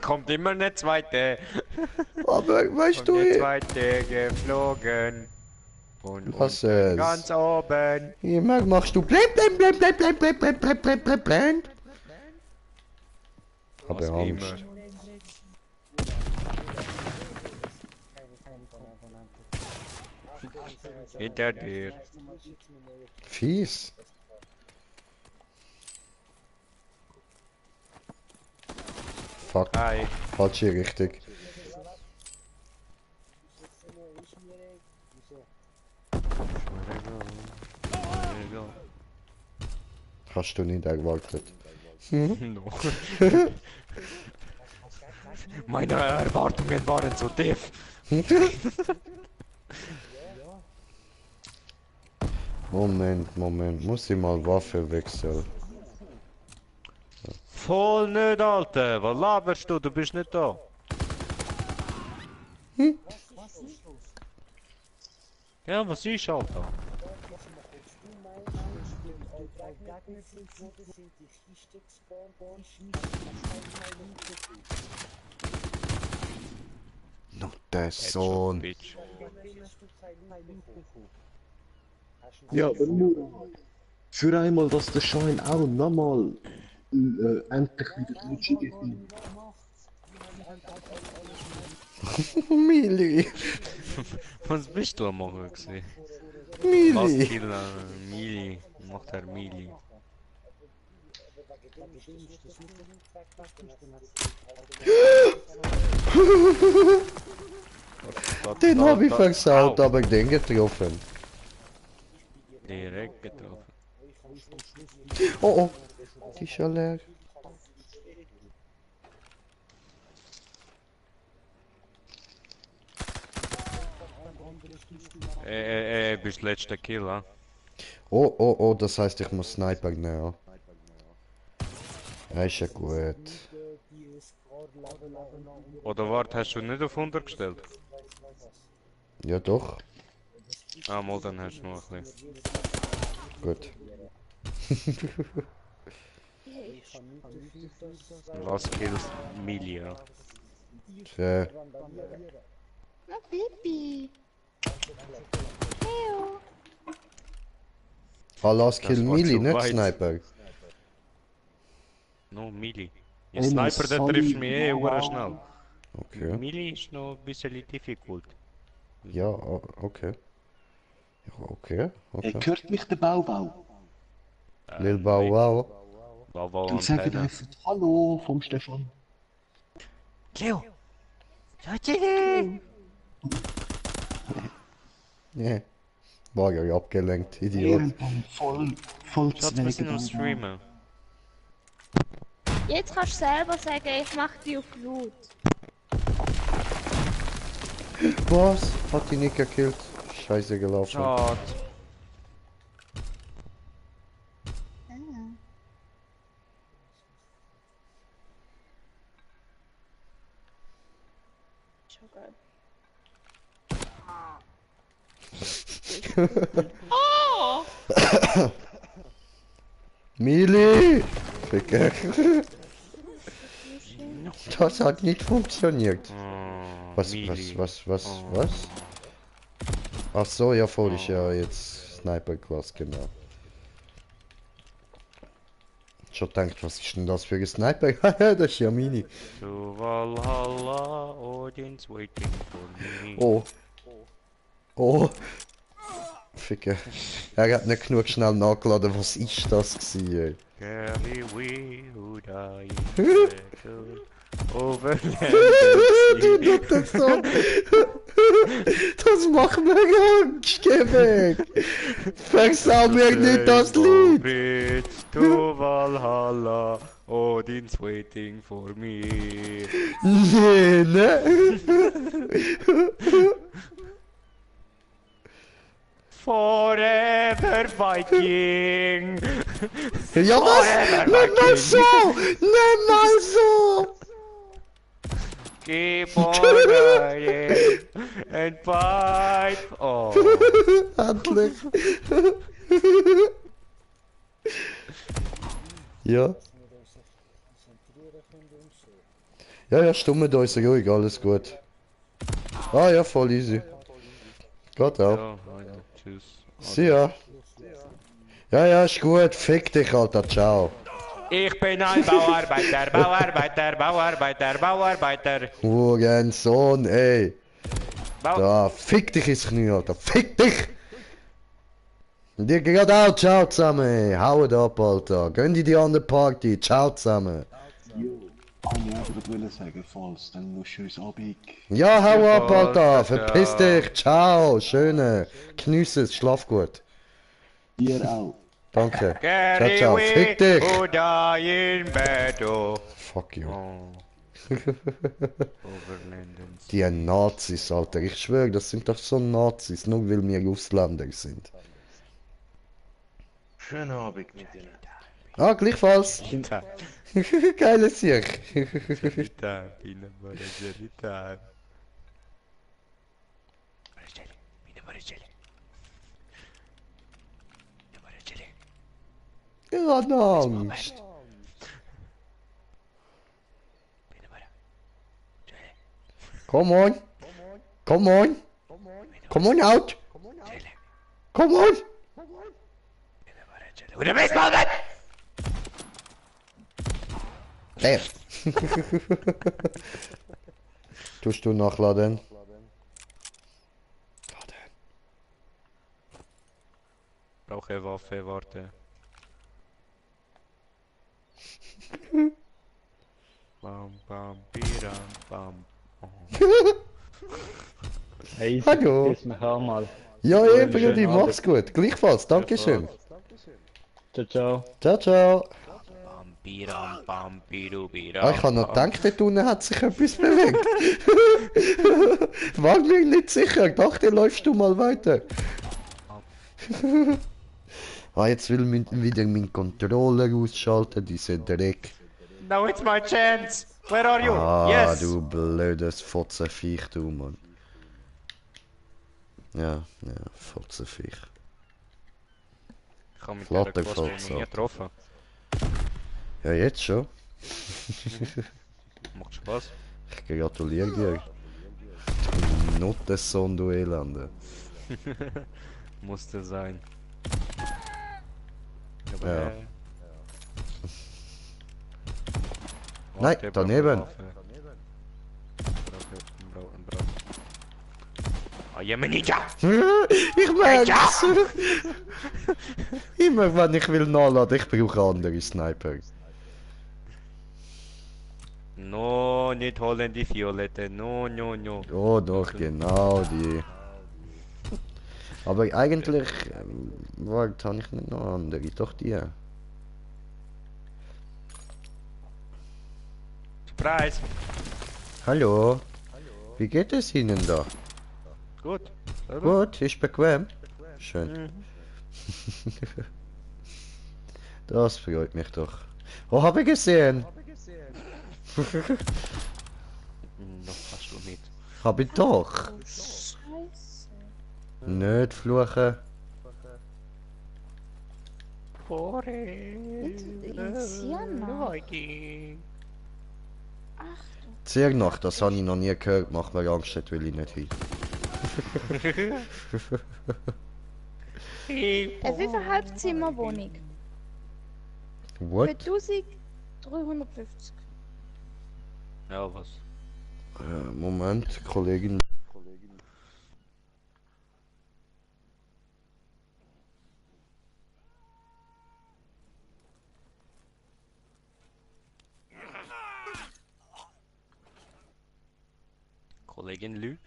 Kommt immer eine zweite. Aber weißt Kommt du, eine ey, zweite geflogen. Von was unten ist? ganz oben. Immer machst du blend. Habe Was Angst. immer. Hinter dir. Fies. Fuck, Hi. falsche Richtung. Hast du nicht erwartet. No. Meine Erwartungen waren so tief. Moment, muss ich mal Waffe wechseln? Voll nicht, Alter. Was laberst du? Du bist nicht da. Ja, was ist, Alter? No, der Sohn. Bitch. Ja, aber nur für einmal, dass der Schein auch nochmal endlich wieder Deutsche gewinnt. Mili. Was bist du am Morgen gewesen? Mili. Baskiller, Mili. Macht er Mili. Den hab ich versaut, Au. aber den getroffen. Direkt getroffen. Oh, die ist schon leer. Bist letzter Kill, ha? Oh, das heißt, ich muss Sniper nehmen. Ja, ist ja gut. Oder warte, hast du nicht auf 100 gestellt? Ja, doch. Ah, mal dann hast du noch ein bisschen. Gut. Last Kills, Mili, ja. Tja. Na, Bibi. Leo. Last Das Kill war Mili, zu nicht weit. Sniper. No, Mili. Ja, Ey, Sniper, der sorry. trifft mich hure schnell. Okay. Mili ist noch ein bisschen difficult. Ja, okay. Ja, okay. Hört mich der Baubau? Lil Bow Wow. Wow, Dann sag ich einfach Hallo vom Stefan. Leo! Ja. War ja abgelenkt, Idiot. Ehrenmann, voll Schatz, wir sind am Zwecke. Streamen. Jetzt kannst du selber sagen, ich mach die auf laut. Was? Hat die nicht gekillt? Scheiße gelaufen. Schade. Schon gut. Mili! Ficker. Das hat nicht funktioniert. Oh, Was? Ach so, ja, voll ist ja jetzt Sniper-Class, genau. Schon denkt, was ist denn das für ein Sniper? Das ist ja Mini. To Valhalla, Odin's waiting for me. Oh. Oh. Ficker. Er hat nicht genug schnell nachgeladen, was ist das gewesen, ey? Carry we who die in battle over land and sea. Das so. Das macht mir Angst, geh weg! Versau mir nicht das Lied! Bridge to Valhalla, Odin's waiting for me. Nee, ne? Forever Viking! Ja, was? Nimm mal so! Nimm mal so! Keep on riding and fight! Oh. Endlich! Ja? Ja, ja, stumm mit uns, ruhig, alles gut. Ah ja, voll easy. Geht auch. Ja, Alter, tschüss. See ya. Ja, ja, ist gut. Fick dich, Alter. Ciao. Ich bin ein Bauarbeiter, Bauarbeiter, Bauarbeiter, Bauarbeiter. Hurensohn, ey. Bau Da, fick dich ins Knie, Alter. Fick dich! Und dir geht auch. Ciao zusammen, ey. Haut ab, Alter. Gönn dir die andere Party. Ciao zusammen. Ah ja, ich wollte sagen, falls, dann musst du uns abbiegen. Ja, hau ab, Ja, Alter. ciao. Verpiss dich. Ciao. Schöne. Geniess es. Schlaf gut. Ihr auch. Danke. Ciao, Carry ciao. we Fick dich. who die in battle. Fuck you. Oh. Overland and sea. Die Nazis, Alter. Ich schwöre, das sind doch so Nazis. Nur weil wir Ausländer sind. Schönen Abend mit Ihnen. Ah, gleichfalls. Time, Geiles Sieg. time, peanut butter jelly time. Butter jelly, peanut butter jelly. Peanut butter jelly. Ich hab noch Angst. Peanut butter jelly. Come on. Come on. Come on out. Jelly. Come on. Peanut butter jelly. With a baseball bat! Damn. Tust du nachladen? Brauche Waffe, warte. Bam, bam, biram, bam. Hey, Hallo. ist mich auch mal. Ja, Ja, eben, schönen die Abend. mach's gut. Gleichfalls, Dankeschön. Ciao, ciao. Ciao, ciao. Bam, biram, bam, biru, biram. Ah, ich habe noch gedacht, dort unten hat sich etwas bewegt. War mir nicht sicher. Ich dachte, läufst du mal weiter. Ah, jetzt will ich wieder meinen Controller ausschalten, diese Dreck. Now it's my chance! Where are you? Ah, yes! du blödes Fotzenviech, du, Mann. Ja, Fotzenviech. Ich habe mit Flotte der Klasse noch Fotze. nie getroffen. Ja, jetzt schon. Macht Spaß. Ich gratuliere dir. Du Nuttensohn, du Elende. Musste sein. Ja. Nein, daneben. I am a ninja! Ich merk's! Immer wenn ich will nachladen, ich brauche andere Sniper. No, nicht holen die Violette. No, no, no. Oh doch, genau die. Aber eigentlich, warte, habe ich nicht noch andere, doch die. Surprise! Hallo? Wie geht es Ihnen da? Gut. Selber? Gut, ist bequem. Schön. Mhm. Das freut mich doch. Oh, habe ich gesehen. Noch hast du nicht. Hab ich doch. Oh, Scheiße. Nicht fluchen. Viking. Ach du. Sehr nach, das habe ich noch nie gehört. Macht mir Angst, das will ich nicht hin. Wie viel Halbzimmerwohnung? Für What? 1350. Ja, was? Moment, Kollegin. Kollegin Lü?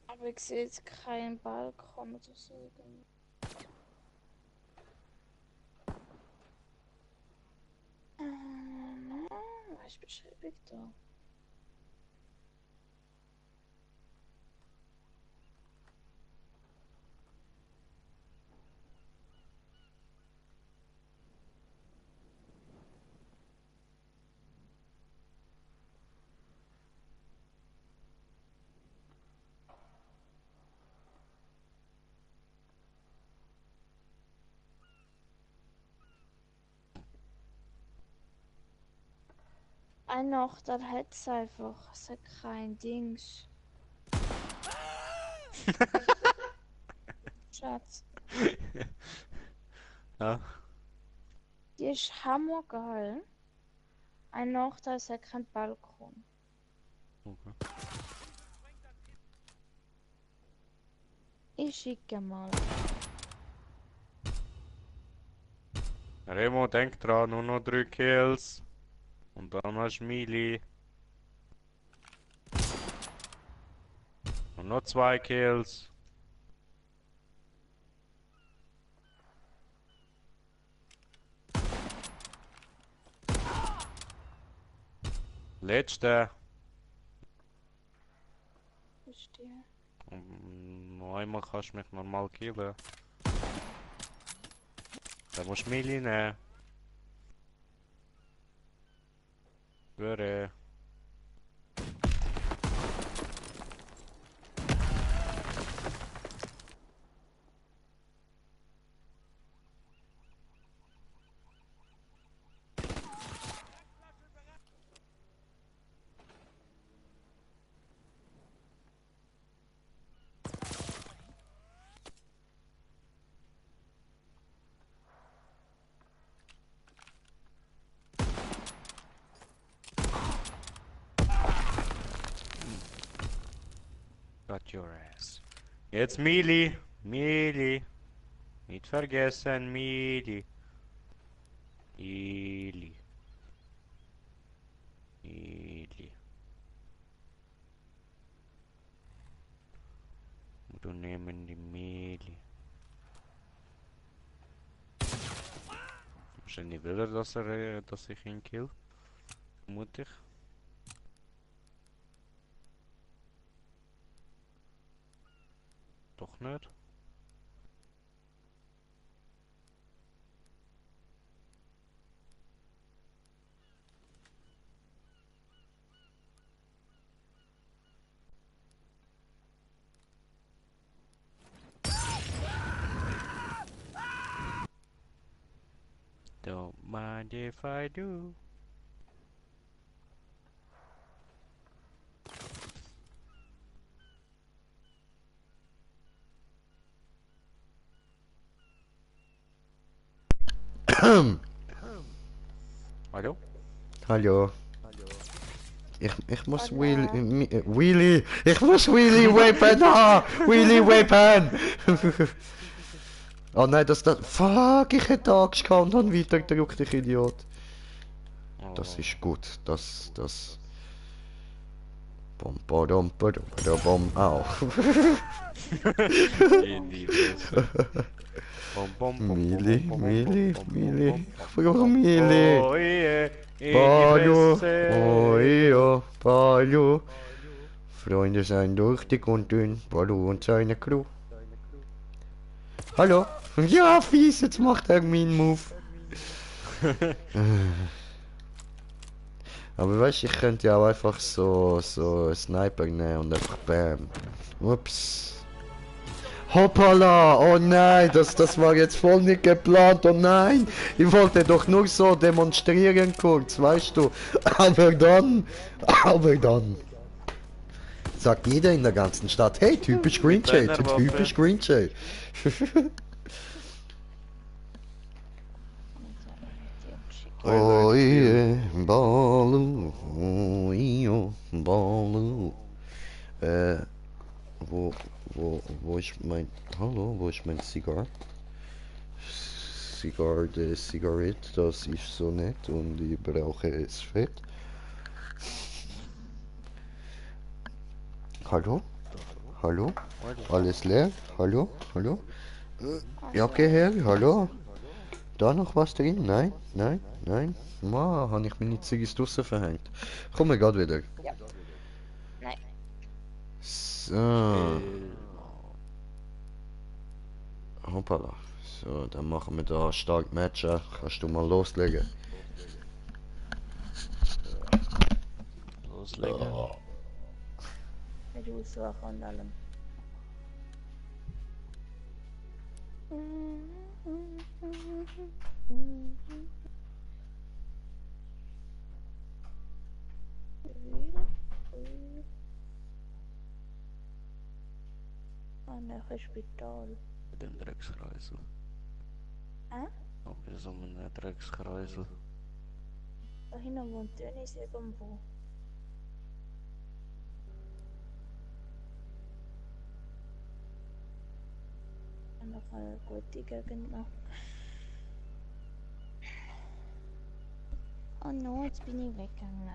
Aber ich sehe jetzt keinen Balkon oder so. Was ist Beschreibung da? Ein noch, dann hätt's einfach. Es hat kein Dings. Schatz, Ja. die ist hammergeil. Ein noch, da ist ja kein Balkon. Okay. Ich schicke mal. Remo, denk dran, nur noch 3 Kills. Und dann hast du Mili. Und noch 2 Kills. Letzte. Verstehe. Noch einmal kannst du mich normal killen. Dann musst du Mili nehmen. Göre. Got your ass. Jetzt Mili. Mili. Nicht vergessen, Mili. Mili. Mili. Du nehmen die Mili. Wahrscheinlich will er, dass ich ihn kill. Mutig. Doch nicht. Don't mind if I do. Hallo? Hallo. Ich muss Hola. Wheelie. Ich muss Wheelie Weapon haben. Wheelie Weapon. Oh nein, das. Fuck, ich hätte Angst gehabt und dann weiter gedrückt, ich Idiot. Das ist gut. Das. Bom, badum, badum, badum, au. In die Fresse. Bom, bom, bom, bom, Mili, bom, bom, Mili, bom, bom, Mili. bom, Früher bom. Mili. Oh yeah, in die Balu, Fresse. oh ja, Balu. Freunde sein durch dick und dünn, Balu und seine Crew. Hallo? Ja, fies, jetzt macht er meinen Move. Aber weißt du, ich könnte ja auch einfach so Sniper nehmen und einfach bam. Ups. Hoppala! Oh nein, das war jetzt voll nicht geplant, oh nein! Ich wollte doch nur so demonstrieren kurz, weißt du? Aber dann sagt jeder in der ganzen Stadt, hey, typisch Green Jay, typisch Green Jay. Oh yeah, Balu, oh yeah, Balu. Wo ist mein, hallo, wo ist mein Zigarre? Zigarette, das ist so nett und ich brauche es fett. Hallo? Hallo? Alles leer? Hallo? Hallo? Ja, okay, Herr, hallo? Da noch was drin? Nein? Nein? Nein? Ma, habe ich meine Ziggis draussen verhängt. Komm mir grad wieder. Ja. Nein. So. Hoppala. So, dann machen wir da stark Matchen. Kannst du mal loslegen? Loslegen. Mit Aussuchen und allem. Ein Spital. Mit dem Dreckskreisel. Auch wieder so ein Dreckskreisel. Da hinten wohnt Dennis irgendwo. Noch eine gute Gegend noch. Oh no, jetzt bin ich weggegangen.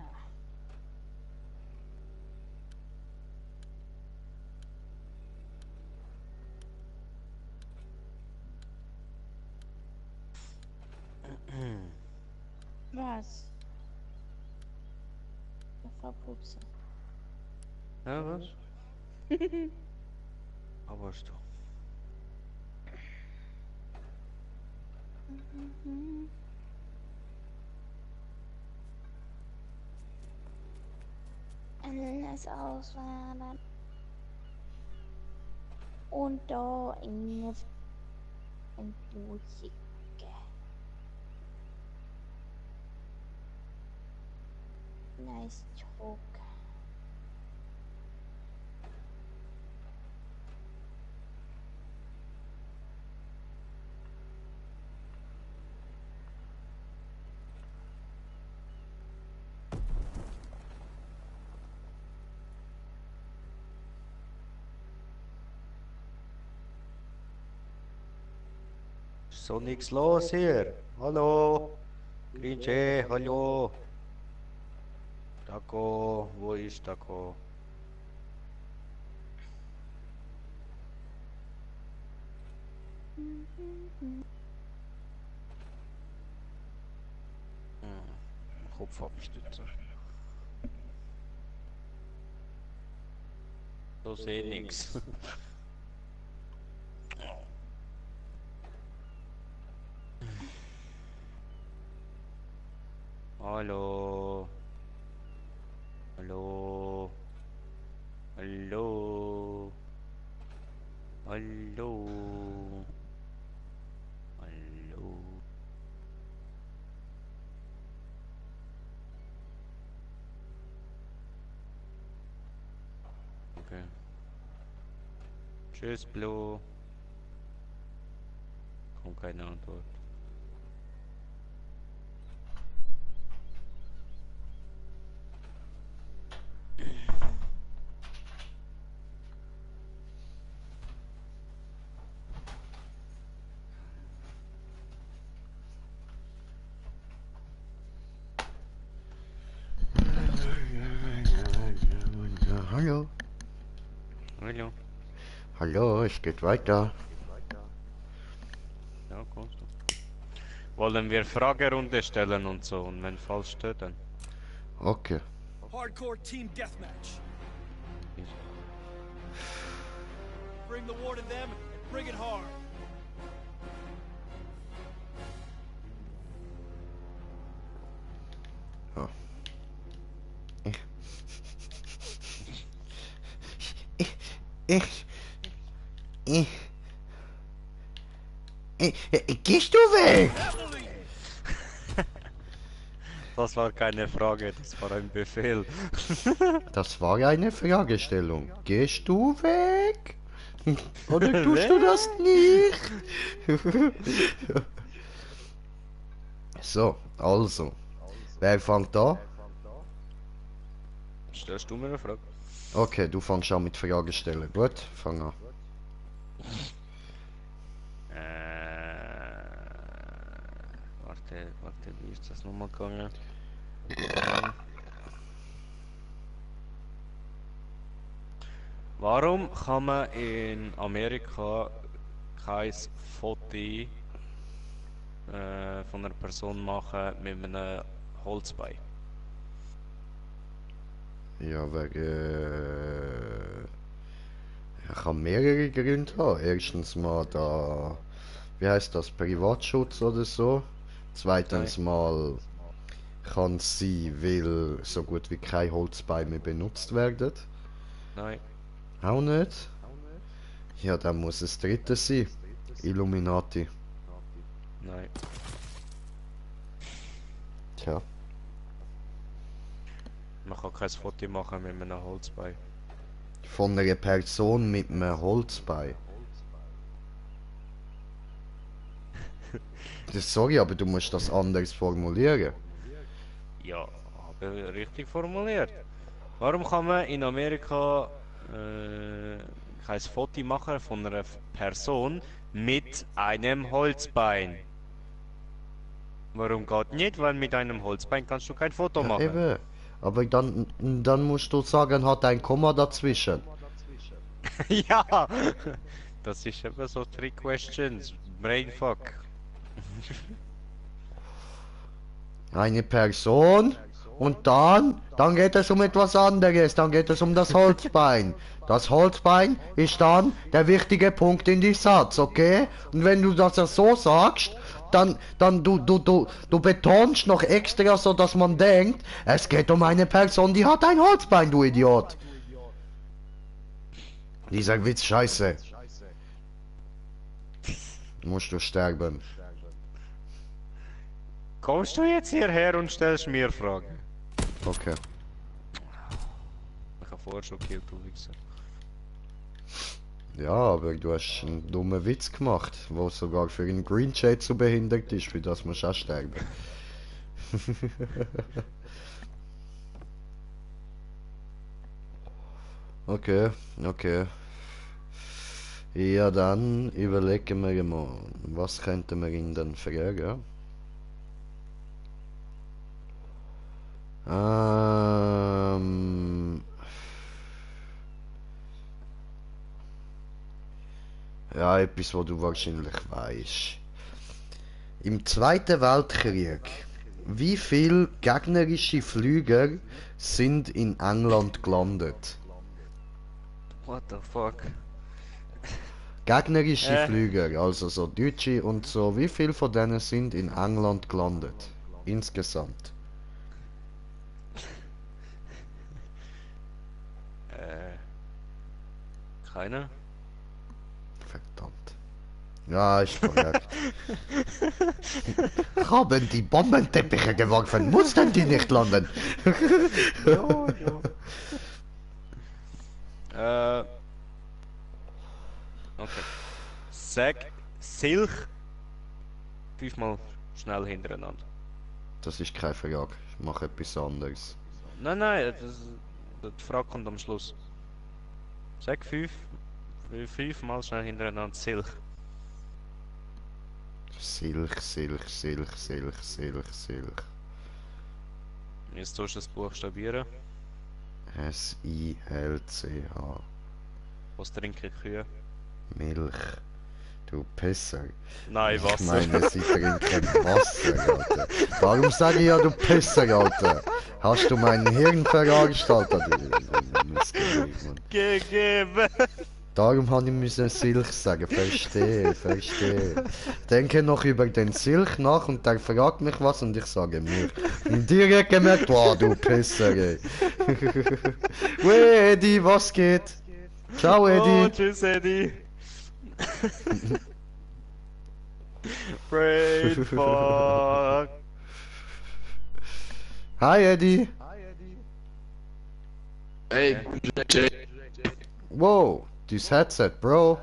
Was? Ich verpupse. Ja, was? Aber ist du. Alles auswählen. Und da in ein Durchschicken. Nice joke. Ist so nichts los hier. Hallo. Grinche, hallo. Taco, wo ist Taco? Kopf abstützen. So sehe nix. Hallo. Hallo. Hallo. Hallo. Hallo. Okay. Tschüss, Blue. Kommt keine Antwort. Hallo, es geht weiter. Ja, kommst du. Wollen wir Fragerunde stellen und so, und wenn falsch dann. Okay. Hardcore team deathmatch. Bring the war to them and bring it hard. Ja. Ich. Gehst du weg? Das war keine Frage, das war ein Befehl. Das war ja eine Fragestellung. Gehst du weg? Oder tust du das nicht? So, also. Wer fängt an? Stellst du mir eine Frage? Okay, du fängst an mit Fragen stellen. Gut, fang an. Warte, wie ist das nochmal gegangen? Warum kann man in Amerika kein Foto von einer Person machen mit einem Holzbein? Ja, wegen. Er kann mehrere Gründe haben. Erstens mal da. Wie heißt das? Privatschutz oder so. Zweitens mal kann es sein, weil so gut wie kein Holzbein mehr benutzt werden. Nein. Auch nicht. Ja, dann muss es drittes sein. Illuminati. Nein. Tja. Man kann kein Foto machen mit einem Holzbein. Von einer Person mit einem Holzbein. Sorry, aber du musst das anders formulieren. Ja, aber richtig formuliert. Warum kann man in Amerika kein Foto machen von einer Person mit einem Holzbein? Warum geht nicht? Weil mit einem Holzbein kannst du kein Foto Ja, machen. eben. Aber dann musst du sagen, hat ein Komma dazwischen. Ja! Das ist eben so 3 questions. Brainfuck. Eine Person und dann geht es um etwas anderes, dann geht es um das Holzbein. Das Holzbein ist dann der wichtige Punkt in die Satz, okay? Und wenn du das ja so sagst, dann du betonst noch extra, so dass man denkt, es geht um eine Person, die hat ein Holzbein, du Idiot. Dieser Witz scheiße. Musst du sterben. Kommst du jetzt hierher und stellst mir Fragen? Okay. Ich habe vorher schon gekillt, du Wichser. Ja, aber du hast einen dummen Witz gemacht, wo sogar für einen Green Shade zu behindert ist, für das musst du auch sterben. Okay, okay. Ja, dann überlegen wir mal, was könnten wir ihn dann fragen? Ja, etwas, was du wahrscheinlich weißt. Im Zweiten Weltkrieg, wie viele gegnerische Flüger sind in England gelandet? What the fuck? Gegnerische Flüger, also so Deutsche und so, wie viele von denen sind in England gelandet? Insgesamt. Keiner? Verdammt. Ja, ist korrekt. Haben die Bombenteppiche geworfen, mussten die nicht landen. Okay. Sag Silch 5-mal schnell hintereinander. Das ist keine Frage, ich mache etwas anderes. Nein, die Frage kommt am Schluss. Sag 5-mal schnell hintereinander Silch. Silch, Silch, Silch, Silch, Silch, Silch. Jetzt tust du es buchstabieren. S-I-L-C-H. Was trinken Kühe? Milch. Du Pisser. Nein, Ich Wasser. meine, sie trinken Wasser, Alter. Warum sage ich ja, du Pisser, Alter? Hast du mein Hirn verarscht, Alter? Du Missgeburt, Mann. Gegeben. Darum habe ich müssen Silch sagen. Verstehe, verstehe. Denke noch über den Silch nach und der fragt mich was und ich sage Milch. Und direkt gemerkt, wow, du Pisser, ey. Wey, Eddie, was geht? Ciao, Oh, Eddie. tschüss, Eddie. Brain fuck. Hi, Eddie. Ey, Jay. Wow, dieses Headset, Bro.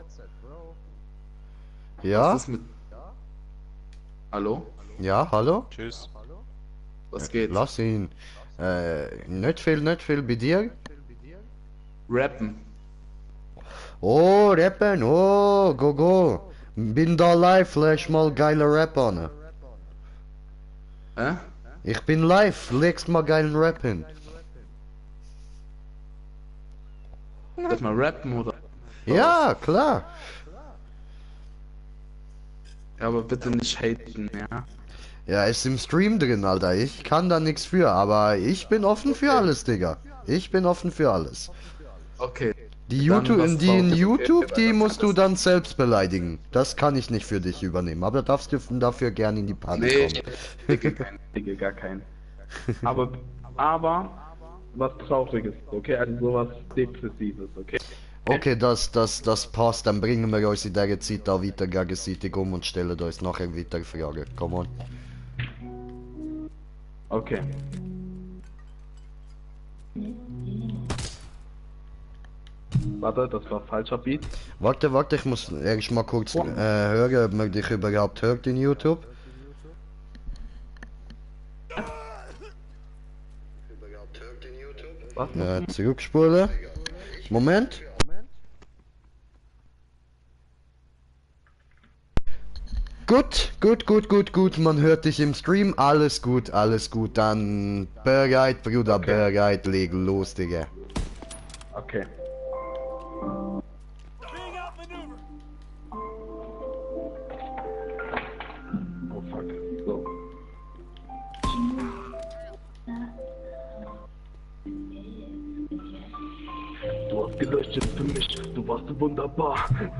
Ja? Was ist mit... Hallo? Ja, hallo? Tschüss. Was geht? Lass ihn. Nicht viel bei dir? Rappen. Oh, rappen, oh, go. Bin da live, lass mal geile Rap an. Hä? Ich bin live, legst mal geilen Rap hin. Soll mal rappen oder? Ja, klar. Ja, aber bitte nicht haten, ja? Ja, ist im Stream drin, Alter. Ich kann da nichts für, aber ich bin offen für alles, Digga. Ich bin offen für alles. Okay. Die Dann YouTube, was die in drauf ist, YouTube, okay, die weil musst du dann selbst beleidigen. Das kann ich nicht für dich übernehmen, aber darfst du dafür gerne in die Party Nee, kommen. Digga, gar keinen. Aber was Trauriges, okay? Also sowas Depressives, okay? Okay, das passt, dann bringen wir uns in der Zeit da weiter gegenseitig um und stellen uns nachher weiter Fragen. Come on. Okay. Warte, das war falscher Beat. Warte, ich muss erst mal kurz hören, ob man dich überhaupt hört in YouTube. Was? Zurückspulen. Moment. Gut. Man hört dich im Stream. Alles gut. Dann bereit, Bruder, Okay. bereit. Leg los, Digga. Okay. Being outmaneuvered. Oh fuck. So. Du hast geleuchtet für mich, du warst so wunderbar.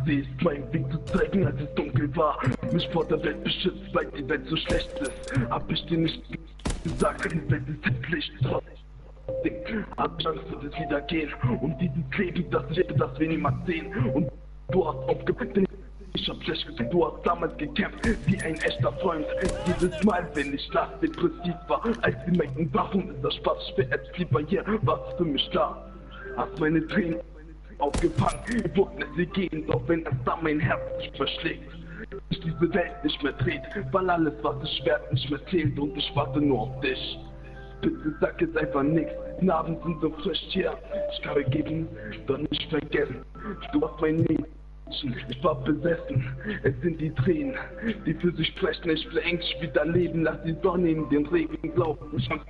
Sie ist mein Weg zu zeigen, als es dunkel war. Mich vor der Welt beschützt, weil die Welt so schlecht ist. Hab ich dir nicht gesagt, die Welt ist hässlich. Hab ich Angst, wird es wieder gehen. Und dieses Leben, das ich das wir niemals sehen. Und du hast aufgepackt, denn ich hab schlecht gesagt, du hast damals gekämpft, wie ein echter Freund. Jedes Mal, wenn ich das depressiv war, als die meinten, warum ist das Spaß schwer, als lieber hier, warst für mich da. Hast meine Tränen aufgefangen, ich wusste sie gehen, doch wenn es da mein Herz sich verschlägt, sich diese Welt nicht mehr dreht, weil alles, was ich wert, nicht mehr zählt und ich warte nur auf dich. Bitte sag jetzt einfach nichts, die Abend sind so frisch hier, ich kann vergeben, doch nicht vergessen, du warst mein Mädchen, ich war besessen, es sind die Tränen, die für sich sprechen, ich will endlich wieder leben, lass die Sonne in den Regen glauben, ich kann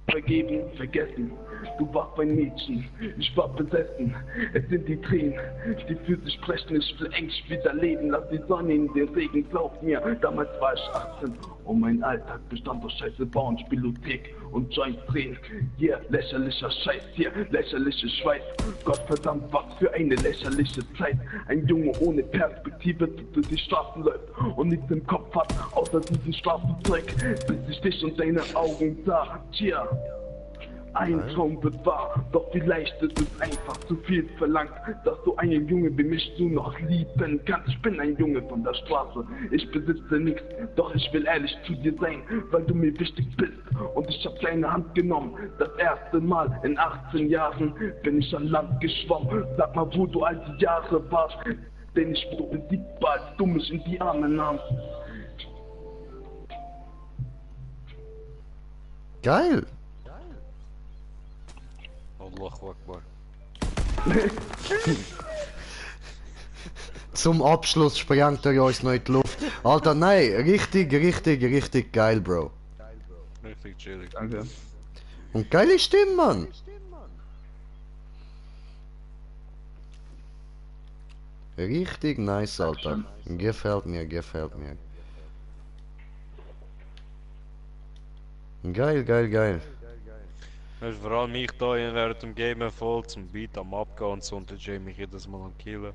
vergeben, vergessen, du warst mein Mädchen, ich war besessen, es sind die Tränen, die für sich sprechen, ich will endlich wieder leben, lass die Sonne in den Regen, glaub mir, damals war ich 18 und mein Alltag bestand aus Scheiße bauen, Spielothek und Joints drehen, hier lächerlicher Scheiß, hier lächerliche Schweiß, Gottverdammt, was für eine lächerliche Zeit, ein Junge ohne Perspektive durch die Straßen läuft und nichts im Kopf hat, außer diesem Straßenzeug, bis ich dich und deine Augen sah, tja. Ein Traum wird wahr, doch vielleicht ist es einfach zu viel verlangt, dass du einen Junge wie mich nur noch lieben kannst. Ich bin ein Junge von der Straße, ich besitze nichts, doch ich will ehrlich zu dir sein, weil du mir wichtig bist. Und ich hab deine Hand genommen, das erste Mal in 18 Jahren bin ich an Land geschwommen. Sag mal, wo du all die Jahre warst, denn ich wurde besiegbar, als du mich in die Arme nahmst. Geil. Allahu Akbar. Zum Abschluss sprengt er uns noch in die Luft. Alter, nein, richtig geil, Bro. Richtig chillig. Danke. Und geile Stimme, Mann. Richtig nice, Alter. Gefällt mir, gefällt mir. Geil, geil, geil. Weißt du, vor allem ich da während dem Gamen voll zum Beat am Abgehen und so und der Jay mich jedes Mal am Killen.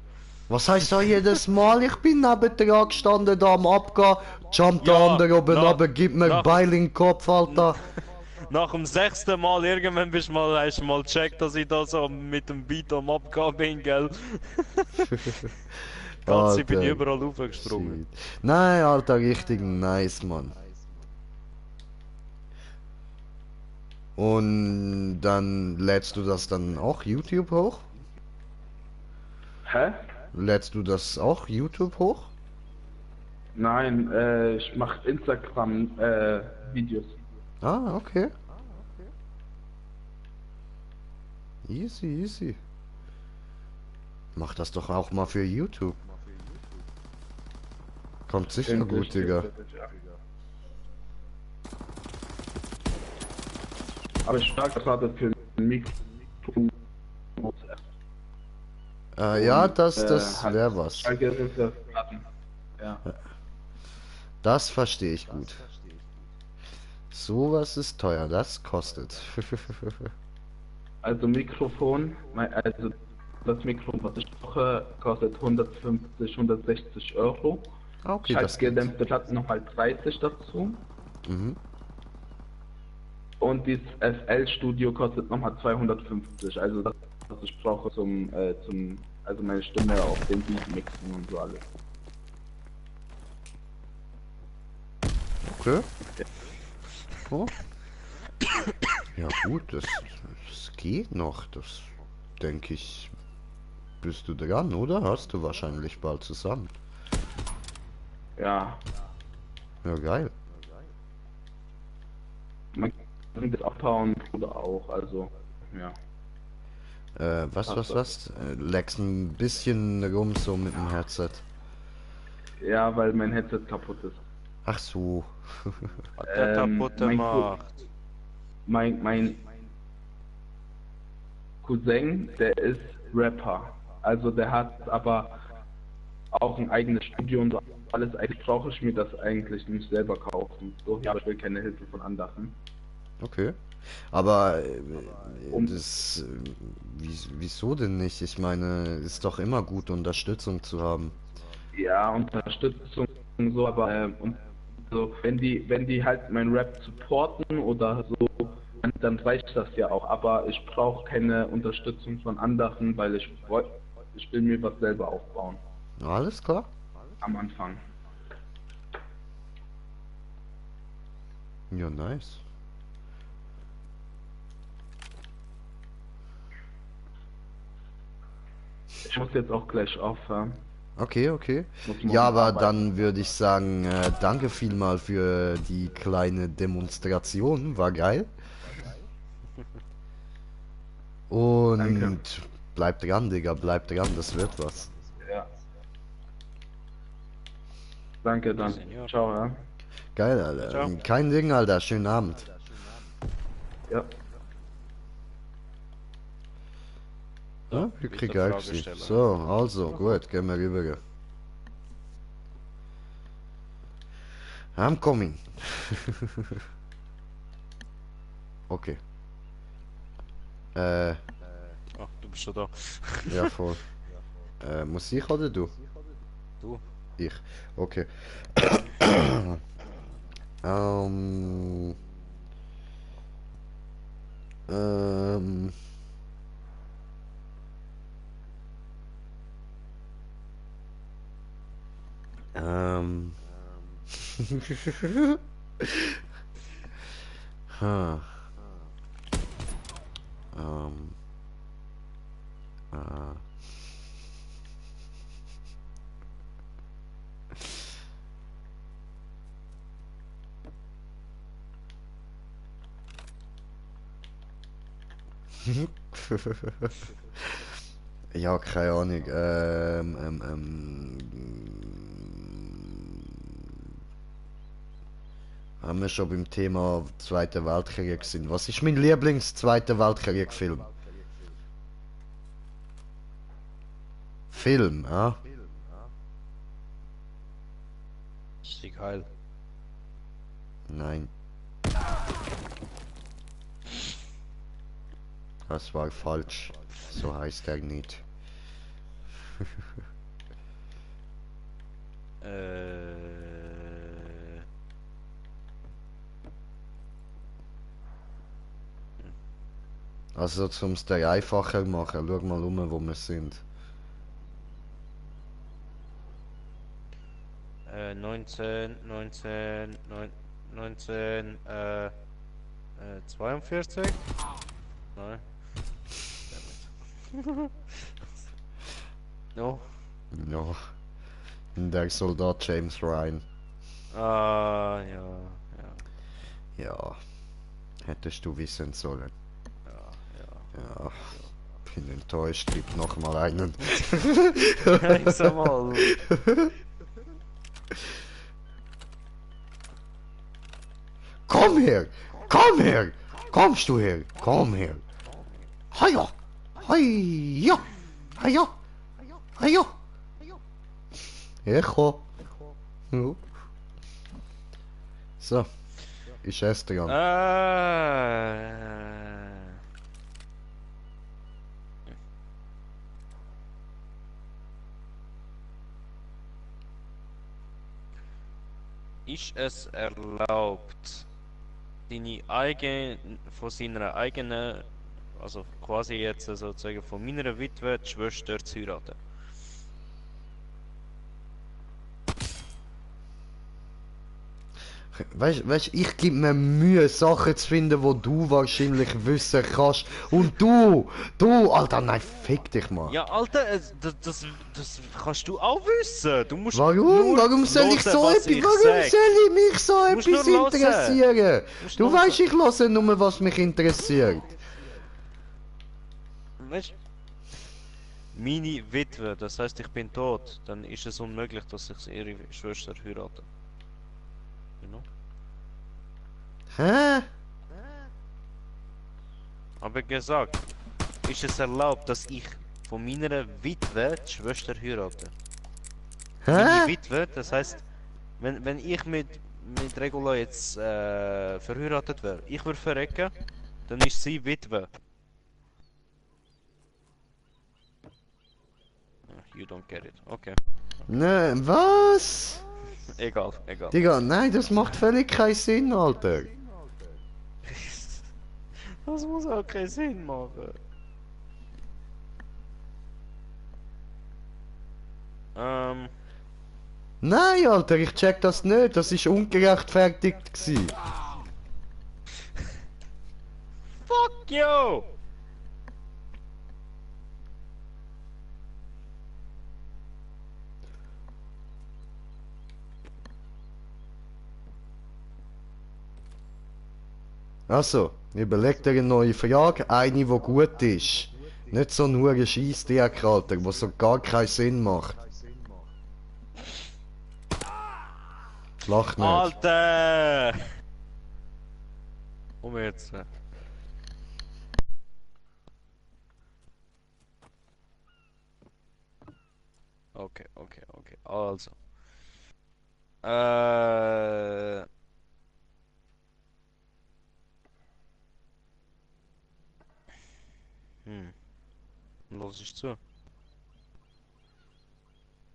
Was heißt da jedes Mal? Ich bin neben dran gestanden, da am Abgehen. Jump der Ja, andere oben nach- runter, gib mir nach- Beil in den Kopf, Alter. Nach dem 6. Mal irgendwann hast du mal gecheckt, dass ich da so mit dem Beat am Abgehen bin, gell? Ganz, ich bin Alter. überall hochgesprungen. Shit. Nein, Alter, richtig nice, Mann. Und dann lädst du das dann auch YouTube hoch? Hä? Lädst du das auch YouTube hoch? Nein, ich mach Instagram Videos. Ah, okay. Easy, easy. Mach das doch auch mal für YouTube. Kommt sicher gut, Digga. Aber ich frage gerade für ein Mikro. Ja, das wäre was. Ja. Das verstehe ich gut. Sowas ist teuer, das kostet. Also Mikrofon, also das Mikrofon, was ich brauche, kostet 150, 160 Euro. Okay, das Schaltgedämpfte Platten nochmal 30 dazu. Mhm. Und dieses FL Studio kostet nochmal 250. Also das, was ich brauche also meine Stimme auf den Beat mixen und so alles. Okay. Oh. Ja gut, das geht noch. Das denke ich. Bist du dran, oder? Hast du wahrscheinlich bald zusammen. Ja, Ja, geil. man kann das abhauen oder auch, also ja. Was? Leckst ein bisschen rum so mit dem Headset. Ja, weil mein Headset kaputt ist. Ach so. Hat der kaputt mein gemacht. Mein Cousin, der ist Rapper. Also der hat aber auch ein eigenes Studio und so alles. Eigentlich brauche ich mir das eigentlich nicht selber kaufen. So, ja, ich will keine Hilfe von anderen. Okay. Aber Um- wieso denn nicht? Ich meine, ist doch immer gut, Unterstützung zu haben. Ja, Unterstützung und so, aber und so, wenn die halt mein Rap supporten oder so, dann reicht das ja auch. Aber ich brauche keine Unterstützung von anderen, weil ich will mir was selber aufbauen Alles klar? am Anfang. Ja, nice. Ich muss jetzt auch gleich aufhören. Okay, okay. Muss morgen Ja, aber arbeiten. dann würde ich sagen, danke vielmal für die kleine Demonstration. War geil. Und Danke. bleib dran, Digga, bleib dran, das wird was. Ja. Danke dann. Senior. Ciao, ja. Geil, Alter. Ciao. Kein Ding, Alter. Schönen Abend. Ja. Ja, ich Bitte krieg Frage Axi. stellen. So, also, gut, gehen wir rüber. I'm coming. Okay. Ach, du bist schon da. Ja, voll. Musik oder du? Du. Ich. Okay. ähm. Ähm. Ähm. Ha. Äh. Ja, keine Ahnung. Haben wir schon beim Thema Zweiter Weltkrieg sind. Was ist mein Lieblings-Zweiter Weltkrieg-Film? Film, ja? Ist die geil. Nein. Das war falsch. So heißt er nicht. Also zum es dir einfacher machen, schau mal um, wo wir sind. 19, 42? Nein. No. Ja. Der Soldat James Ryan. Ah, ja, ja, Ja. Hättest du wissen sollen. ja. Ja. Bin enttäuscht, gib noch mal einen. Ich sag mal. Komm her! Komm her! Kommst du her? Komm her! Haja! Haja! Haja! Haja! Echo! Ja. So. Ich esse dran. Ist es erlaubt, von seiner eigenen, also quasi jetzt sozusagen von meiner Witwe die Schwester zu heiraten? Weißt, ich gebe mir Mühe, Sachen zu finden, wo du wahrscheinlich wissen kannst. Und du, Alter, nein, fick dich mal. Ja, Alter, das kannst du auch wissen. Du musst Warum? nur Warum soll ich hören, so was etwas, ich warum sag. soll ich mich so musst etwas nur hören. interessieren? musst Du nur weißt, ich höre nur, was mich interessiert. Weißt du? Meine Witwe, das heißt, ich bin tot, dann ist es unmöglich, dass ich ihre Schwester heirate. You know? Hä? Aber gesagt, ist es erlaubt, dass ich von meiner Witwe die Schwester heirate? Meine Hä? Witwe, das heißt, wenn ich mit Regula jetzt verheiratet wäre, ich würde verrecken, dann ist sie Witwe. You don't get it, okay. Ne, was? Egal, egal. Digga, nein, das macht völlig keinen Sinn, Alter. Das muss auch keinen Sinn machen. Nein, Alter, ich check das nicht. Das ist ungerechtfertigt gsi. Fuck you! Also, überleg dir eine neue Frage, eine, die gut ist. Nicht so nur ein Scheissdreck, Alter, wo so gar keinen Sinn macht. Lach nicht. Alter! Jetzt. Okay. Also. Los ich zu.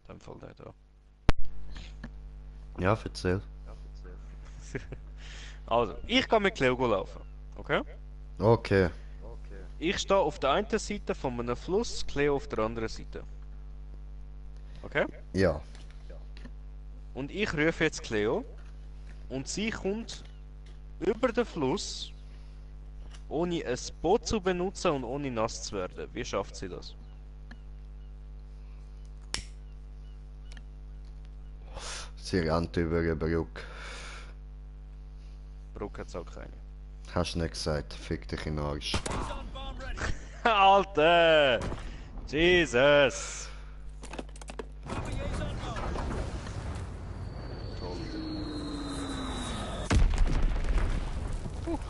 Dann fällt er da. Ja, erzähl. Also, ich kann mit Cleo laufen. Okay? Okay. Ich stehe auf der einen Seite von einem Fluss, Cleo auf der anderen Seite. Okay? Ja. Und ich rufe jetzt Cleo. Und sie kommt über den Fluss, ohne ein Boot zu benutzen und ohne nass zu werden. Wie schafft sie das? Sie rennt über eine Brücke. Brücke hat's auch keine. Hast du nicht gesagt, fick dich in den Arsch. Alter! Jesus!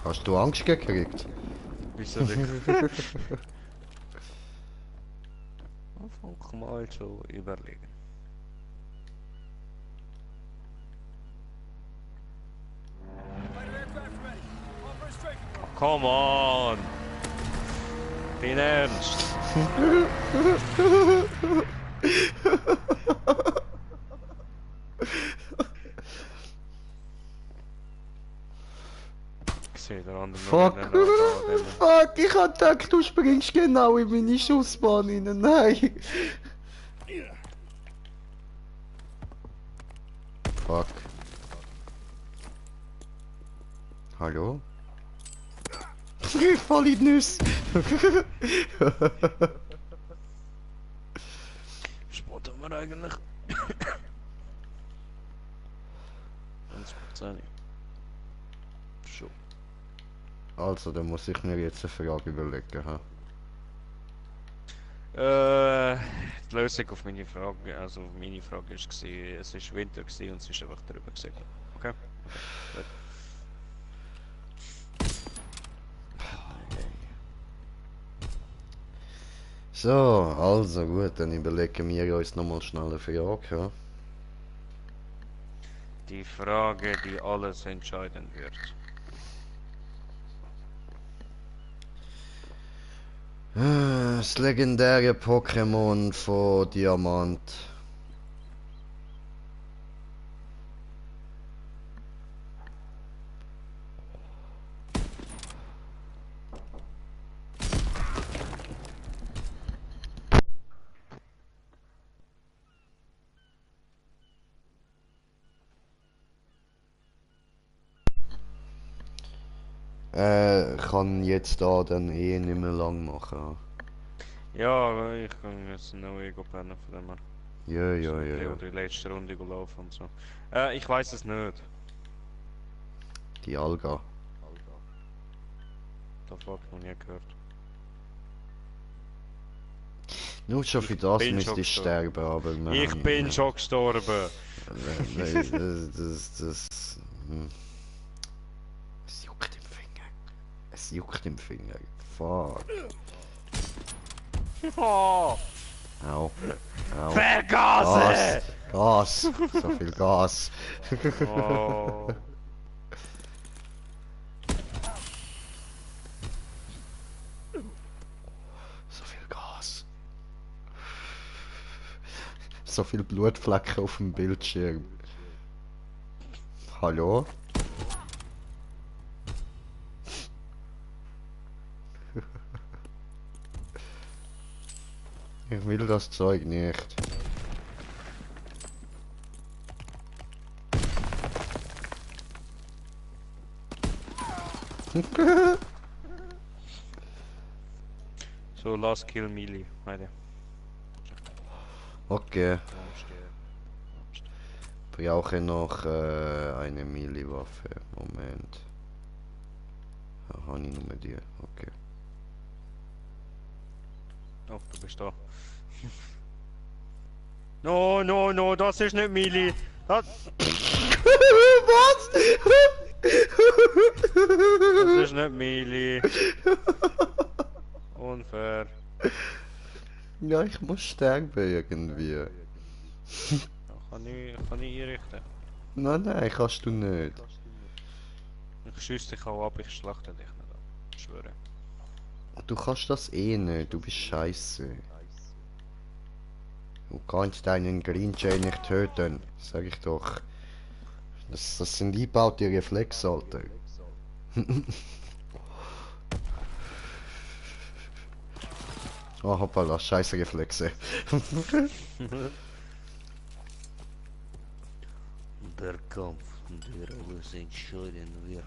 Hast du Angst gekriegt? Wieso nicht? Einfach mal schon überlegen. come on! Bin ernst? Ich sehe der andere Fuck! Fuck, ich hab gedacht, du springst genau in meine Schussbahn rein. Nein! Fuck. Hallo? Ich fall in die Nüsse! Sport haben wir eigentlich. 20%. Schon. Also, da muss ich mir jetzt eine Frage überlegen. Ha? Die Lösung auf meine Frage, also meine Frage war, es war Winter gewesen und es ist einfach drüber gesegelt. Okay? Gut. So, also gut, dann überlegen wir uns nochmal schnell eine Frage. Ja? Die Frage, die alles entscheiden wird. Das legendäre Pokémon von Diamant. Kann jetzt da dann eh nicht mehr lang machen. Ja, ich kann jetzt noch Ego pennen von dem her. Ja. Die letzte Runde gelaufen und so. Ich weiß es nicht. Die Alga. Da fuck noch nie gehört. Nur schon für das bin müsste schon ich sterben, aber wir Ich haben- bin schon gestorben. Es juckt im Finger. Es juckt im Finger. Fuck. Oh, Au. Au. Vergase! Gas. So viel Gas. Oh. So viel Gas. So viel Blutflecken auf dem Bildschirm. Hallo? Ich will das Zeug nicht. So, last kill Melee. Haydi. Okay. Brauche noch eine Melee-Waffe. Moment. Habe ich nur die. Okay. Oh, du bist da. No, das ist nicht Melee. Das Was? ist nicht Melee. Unfair. Ja, ich muss sterben irgendwie. Ja, kann ich einrichten. Nein, kannst du nicht. Ich schieße dich auch ab, ich schlachte dich nicht ab. Ich schwöre. Du kannst das eh nicht, du bist scheiße. Du kannst deinen Green Jay nicht töten, sag ich doch. Das sind eingebaute Reflexe, Alter. Oh, hoppala, scheiße Reflexe. Der Kampf, der alles entscheiden wird.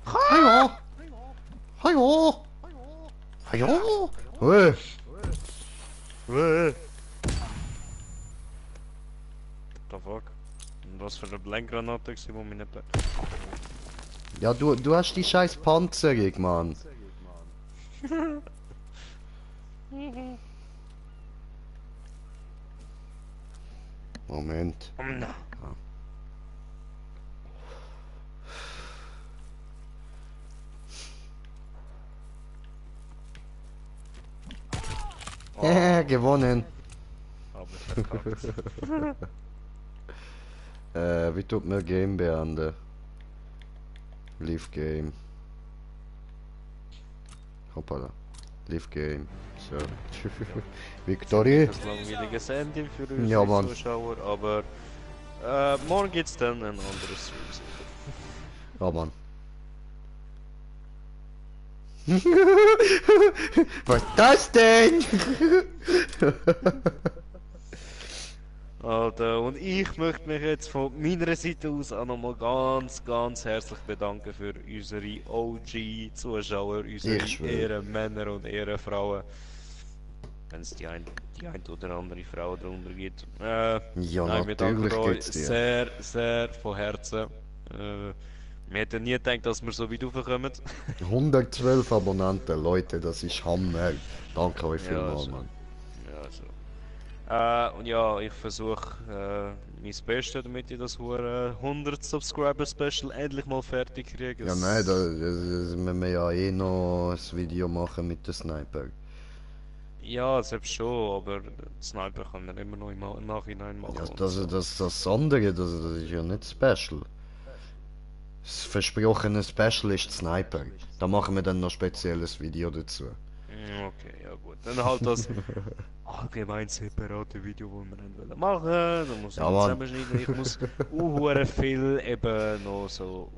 Hallo! Hallo! Hallo! Hey. The fuck? Und was für eine Blendgranate, die mich nicht... Ja, du hast die scheiß Panzerung, Mann. Moment. Na. gewonnen. Aber verkackt. Wie tut man Game beenden? Leave Game. Hoppala. Leave Game. So. Victory. Das langweiliges Ende für unsere Ja, Mann. Zuschauer, aber morgen gibt's dann ein anderes Stream. Ja, Mann. Was ist das denn? Alter, und ich möchte mich jetzt von meiner Seite aus auch nochmal ganz herzlich bedanken für unsere OG-Zuschauer, unsere Ich schwöre. Ehrenmänner und Ehrenfrauen. Wenn es die ein oder andere Frau darunter gibt. Ja, Nein, wir danken natürlich euch gibt's die. sehr von Herzen. Wir hätten nie gedacht, dass wir so weit raufkommen. 112 Abonnenten, Leute, das ist Hammer. Danke euch vielmals, also. Mann. Ja, so. Und ja, ich versuche mein Bestes, damit ich das hure 100 Subscriber Special endlich mal fertig kriege. Ja, nein, da müssen wir ja eh noch ein Video machen mit dem Sniper. Ja, selbst schon, aber Sniper kann man immer noch im Nachhinein machen. Ja, und das andere, das ist ja nicht Special. Das versprochene Special ist Sniper. Da machen wir dann noch ein spezielles Video dazu. Okay, ja gut. Dann halt das allgemein separate Video, das wir dann machen wollen. Da muss ich Ja, Mann. zusammenschneiden. Ich muss auch viel eben noch so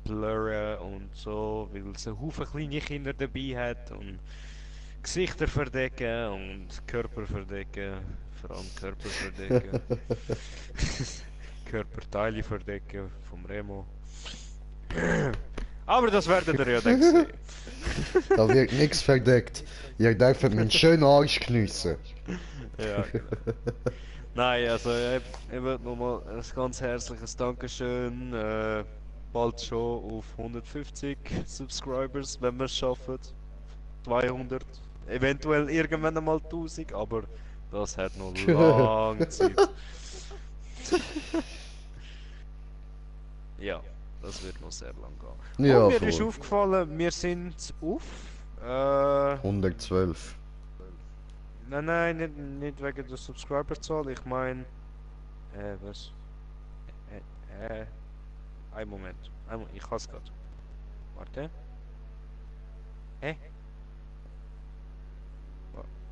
ausblurren und so, weil es einen Haufen kleine Kinder dabei hat und Gesichter verdecken und Körper verdecken. Vor allem Körper verdecken. Körperteile verdecken vom Remo. Aber das werdet ihr ja dann sehen. Da wird nichts verdeckt. Ihr dürft meinen schönen Arsch geniessen. Ja, genau. Nein, also ich will nochmal ein ganz herzliches Dankeschön. Bald schon auf 150 Subscribers, wenn wir es schaffen. 200. Eventuell irgendwann einmal 1000, aber das hat noch lange Zeit. Ja, das wird noch sehr lang gehen. Ja, Und mir ist voll. aufgefallen, wir sind auf 112. Nein, nicht wegen der Subscriberzahl, ich meine... was? Ein Moment. Ich hasse grad. Warte. Hä?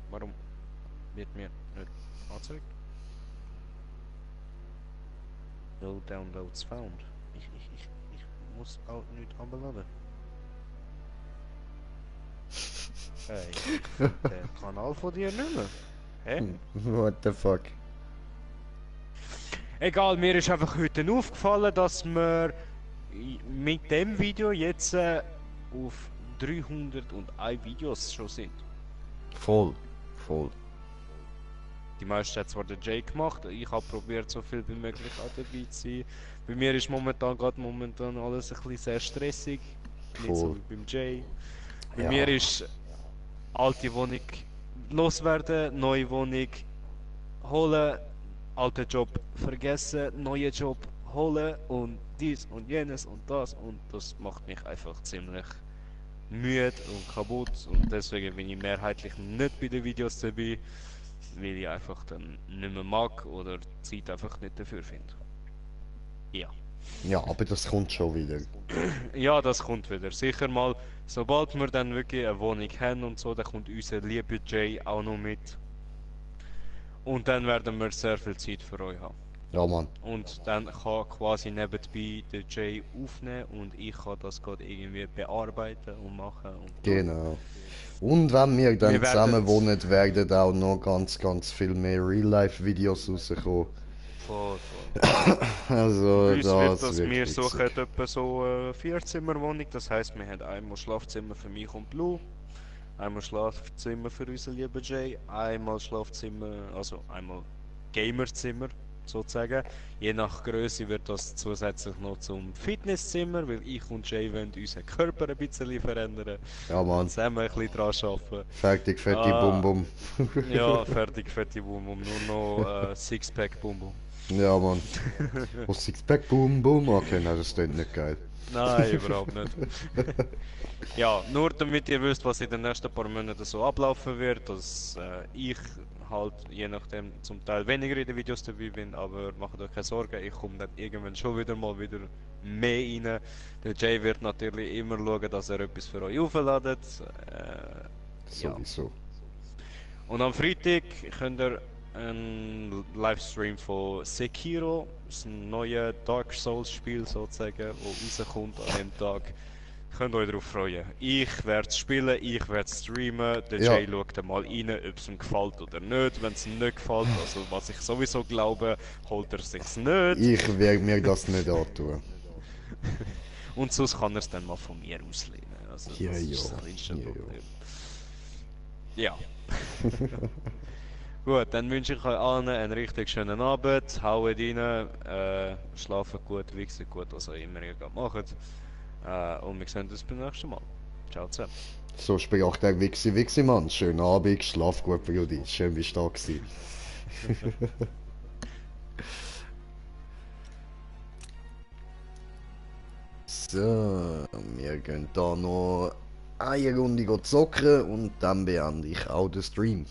Warum wird mir nicht angezeigt? No downloads found. Ich muss auch nicht abladen. Hey, ich finde den Kanal von dir nicht mehr. Hä? What the fuck? Egal, mir ist einfach heute aufgefallen, dass wir mit dem Video jetzt auf 301 Videos schon sind. Voll. Die meisten hat zwar der Jay gemacht, ich habe probiert so viel wie möglich auch dabei zu sein. Bei mir ist momentan alles ein bisschen sehr stressig, nicht so Voll. wie beim Jay. Bei Ja. mir ist alte Wohnung loswerden, neue Wohnung holen, alten Job vergessen, neuen Job holen und dies und jenes und das macht mich einfach ziemlich müde und kaputt und deswegen bin ich mehrheitlich nicht bei den Videos dabei, weil ich einfach dann nicht mehr mag oder die Zeit einfach nicht dafür finde. Ja. Ja, aber das kommt schon wieder. Ja, das kommt wieder. Sicher mal, sobald wir dann wirklich eine Wohnung haben und so, dann kommt unser lieber Jay auch noch mit. Und dann werden wir sehr viel Zeit für euch haben. Ja, Mann. Und dann kann quasi nebenbei der Jay aufnehmen und ich kann das gerade irgendwie bearbeiten und machen. Und Genau. Und wenn wir dann Wir werden- zusammen wohnen, werden auch noch ganz viel mehr Real-Life-Videos rauskommen. voll. Also, Bei uns wird das das, wird wir witzig. suchen etwa so eine 4-Zimmer-Wohnung, das heisst, wir haben einmal Schlafzimmer für mich und Blue, einmal Schlafzimmer für unseren lieben Jay, einmal Schlafzimmer, also einmal Gamerzimmer sozusagen. Je nach Größe wird das zusätzlich noch zum Fitnesszimmer, weil ich und Jay wollen unseren Körper ein bisschen verändern Ja, Mann. und zusammen ein bisschen dran arbeiten. Fertig, fertig, Ah. bum bum. Ja, fertig, bum bum, nur noch Sixpack bum bum. Ja, Mann. Oh, Sixpack, bum bum. Okay, nein, das klingt nicht geil. Nein, überhaupt nicht. Ja, nur damit ihr wisst, was in den nächsten paar Monaten so ablaufen wird, dass ich halt je nachdem zum Teil weniger in den Videos dabei bin, aber macht euch keine Sorgen, ich komme dann irgendwann schon wieder mal wieder mehr rein. Der Jay wird natürlich immer schauen, dass er etwas für euch aufladet. Ja. Sowieso. Und am Freitag könnt ihr einen Livestream von Sekiro, das neue Dark Souls Spiel sozusagen, das rauskommt an dem Tag. Könnt euch darauf freuen. Ich werde es spielen, ich werde es streamen. Der Ja. Jay schaut dann mal rein, ob es ihm gefällt oder nicht. Wenn es ihm nicht gefällt, also was ich sowieso glaube, holt er sich's nicht. Ich werde mir das nicht antun. Und sonst kann er es dann mal von mir auslehnen. Also Ja, das ja. ist das kleinste Ja, ja. Problem. Ja. Gut, dann wünsche ich euch allen einen richtig schönen Abend. Haut rein, schlafen gut, wichsen gut, was auch immer ihr gerade macht. Und wir sehen uns beim nächsten Mal. Ciao zusammen. So spricht der Wixi Mann. Schönen Abend, schlaf gut, Brudi. Schön bist du da gewesen. So, wir gehen da noch eine Runde zocken und dann beende ich auch den Stream.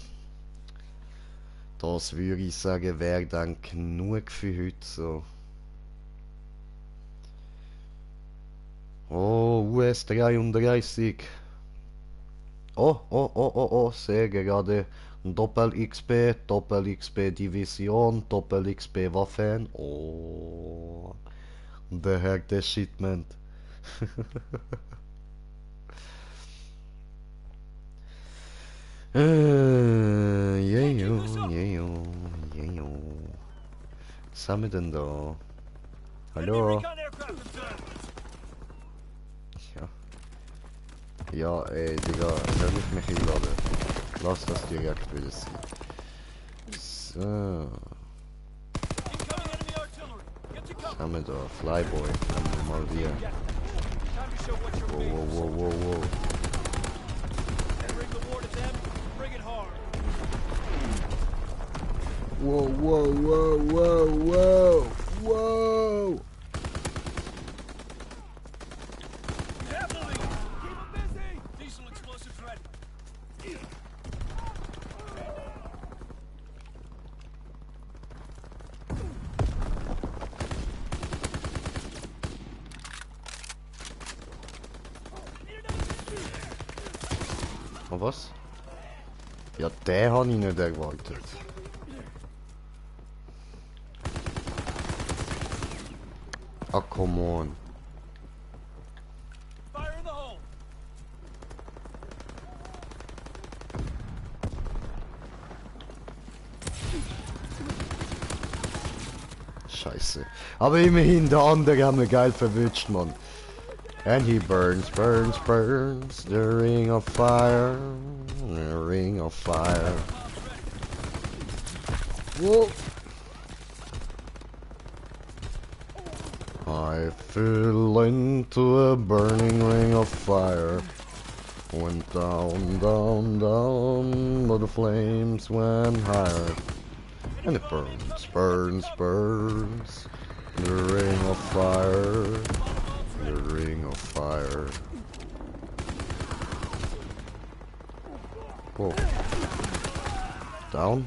Das würde ich sagen, wäre dann genug für heute so. Oh, US 33. Oh, sehe gerade Doppel XP Division, Doppel XP Waffen. Oh, der Herr des Shipment. Jejo. Was haben wir denn da? Hallo? Ja. Ja, ey, Digga, soll ich mich einladen? Lass das direkt wieder sein. So. Was haben wir da? Flyboy. Haben wir mal wieder. Wow. Wow. Carefully! Keep 'em busy! Diesel explosives ready. Oh, was? Ja, den habe ich nicht erwartet. Ah, come on. Fire in the hole! Scheiße. Aber immerhin, der andere haben wir geil verwünscht, Mann. And he burns, the ring of fire, the ring of fire. Whoa. I fell into a burning ring of fire. Went down, but the flames went higher. And it burns, the ring of fire, the ring of fire. Whoa. Down?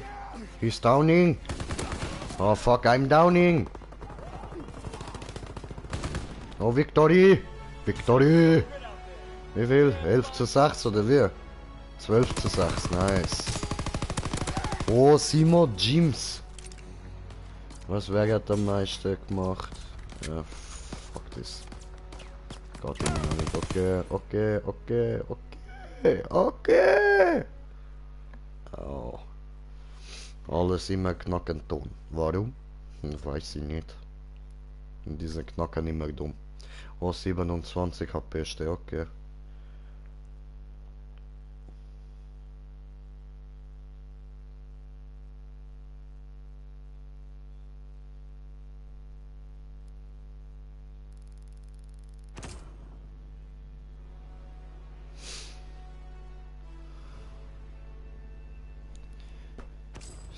He's downing! Oh fuck, I'm downing! Oh, Victory! Victory! Wie viel? 11:6 oder wie? 12:6, nice. Oh, Simo James. Was wer hat am meisten gemacht? Ja, fuck this. Geht immer noch nicht. Okay. Oh. Alles immer knacken Ton. Warum? Weiß ich nicht. Diese Knacken immer dumm. Oh, 27 HP steht, okay.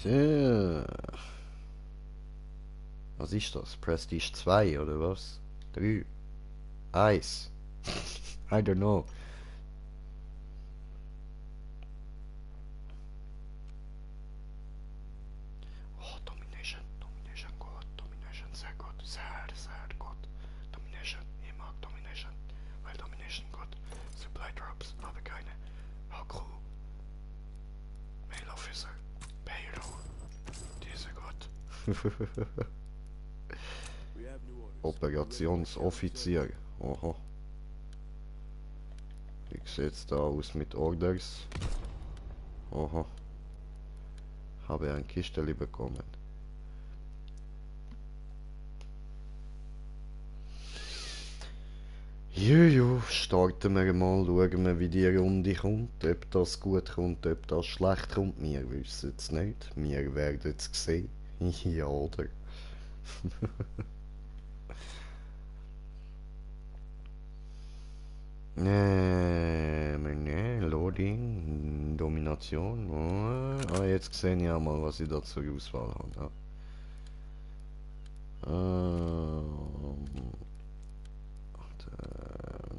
So. Was ist das? Prestige 2 oder was? 3? Eis. I don't know. Oh, Domination. Domination gut. Domination sehr gut. Sehr, sehr gut. Domination. Ich mag Domination. Weil Domination gut. Supply Drops. Aber keine. Haku. Mail Officer. Payroll. Diese gut. We have new orders. Operationsoffizier. Oho. Wie sieht's da aus mit Orders? Oho. Habe ein Kisteli bekommen. Juju, starten wir mal, schauen wir wie die Runde kommt, ob das gut kommt, ob das schlecht kommt. Wir wissen es nicht, wir werden es sehen. Ja, oder? Loading, Domination. Oh, jetzt sehe ich auch mal, was ich da zur Auswahl habe. Ja.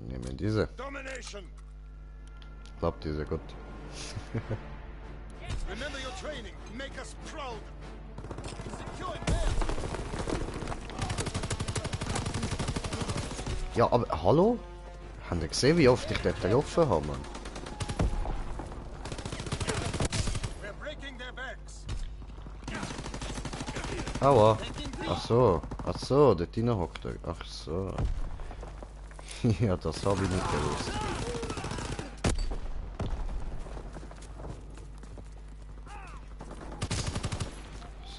Nehmen wir diese. Domination! Klappt diese gut. Remember your training. Make us proud. Secure it there. Ja, aber hallo? Habt ihr gesehen, wie oft ich dort getroffen habe, Mann? We're breaking their backs. Aua. Taking B. Ach so, dort hinein hockt er. Ach so. Ja, das habe ich nicht gewusst.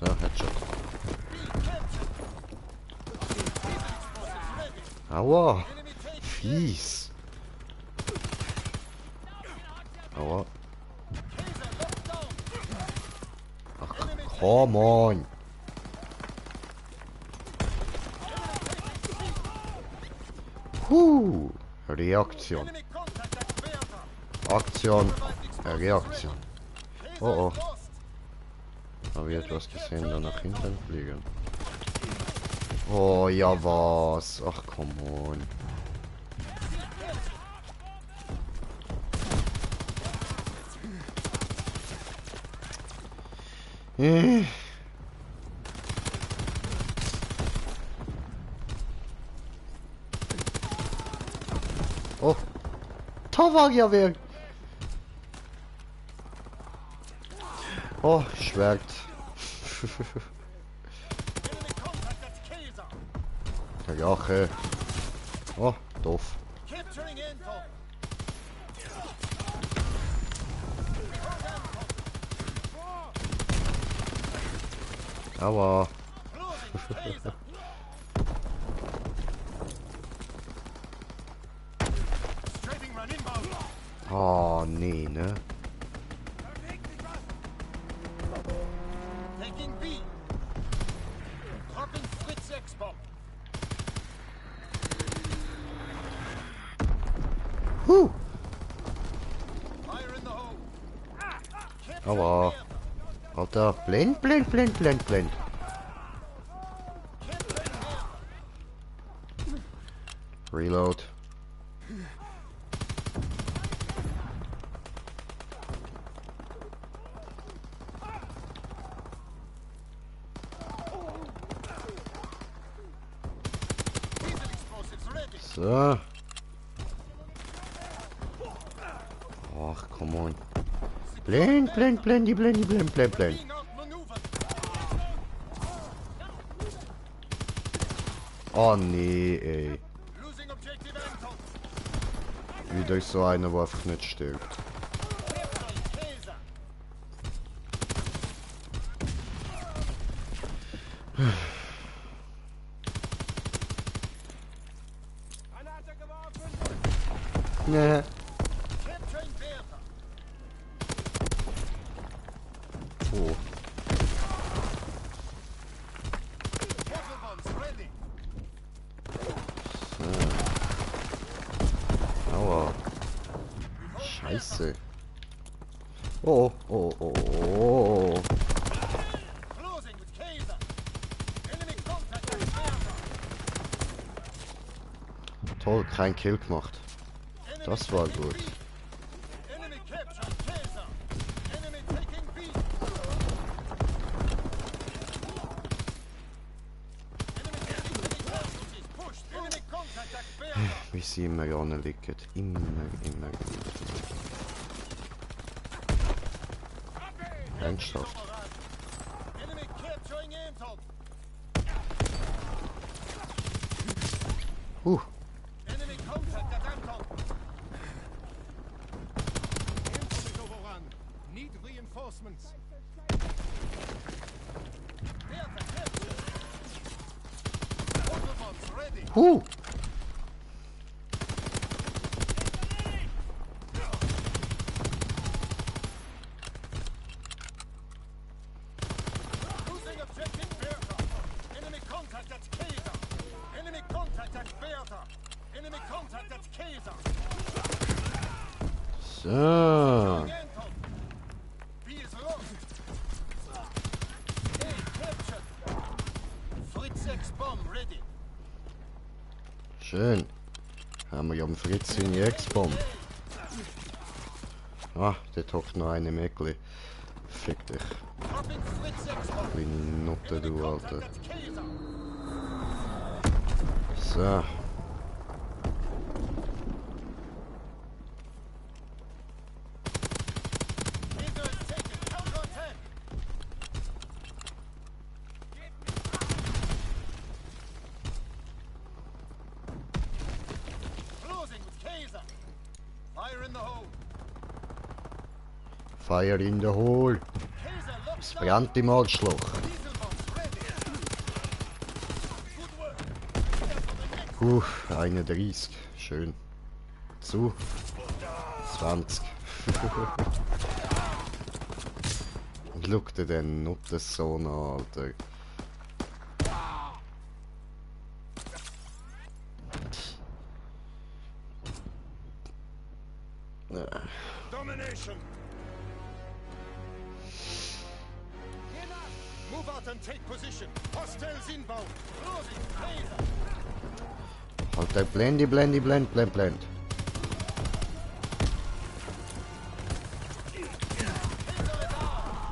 So, Headshot. Aua. Fies. Aua. Ach, come on. Reaktion. Enemy contact at Bertha. Aktion. Reaktion. Oh oh. Lost. Habe ich etwas gesehen, da nach hinten fliegen? Oh ja, was? Ach, come on. Oh. Da war ja wer. Oh, Schwert. Enemy contact at Kaiser. Der Jache. Oh, doof. Capturing Anton. Aua. Closing Kaiser. Strafing run inbound. Oh, nee, ne? Taking B. Dropping Fritz X-Bomb. Huh. Fire in the hole. Aua. Bertha. Alter, blend. Capturing Bertha. Reload. Diesel explosives ready. So. Ach, come on. Blend. Being outmaneuvered. Oh nee, ey. Losing objective Anton. Wieder so einer, der einfach nicht stirbt. Capturing Kaiser. Granate geworfen. Ne. Capturing Bertha. Oh. Portal bombs ready. Aua. Scheiße. Oh. Closing with Kaiser. Enemy contact at Bertha. Toll, kein Kill gemacht. Das war gut. Enemy captured Caesar. Enemy taking B. Enemy taking casualties. Pushed. Enemy contact at Bertha. Wie sie immer liegen. Immer. Ernsthaft. Enemy capturing Anton. Enemy contact at Anton. Anton is overrun. Need reinforcements. Bertha captured. Autobots ready. Losing objective Bertha. Enemy contact at Caesar. Enemy contact at Bertha. Enemy contact at Caesar. So. Anton. B is lost. A captured. Fritz X bomb ready. Schön. Haben wir ja am Fritz seine Ex-Bomb. Ah, dort hockt noch eine Mäckli. Fick dich. Dropping Fritz X bomb. Kleine Nutte, Enemy du contact Alter. at Caesar. So. Caesar is taken. Counterattack. Closing with Caesar. Fire in the hole. Fire in the hole. Caesar locked Es down. brennt im Arschloch. Diesel bombs ready. Good work. Prepare for the next. 31. Schön. Zu. 20. Und schau dir den Nuttensohn an, Alter. Domination. Move out and take position. Hostiles inbound. Closing. Caesar. Alter, blend.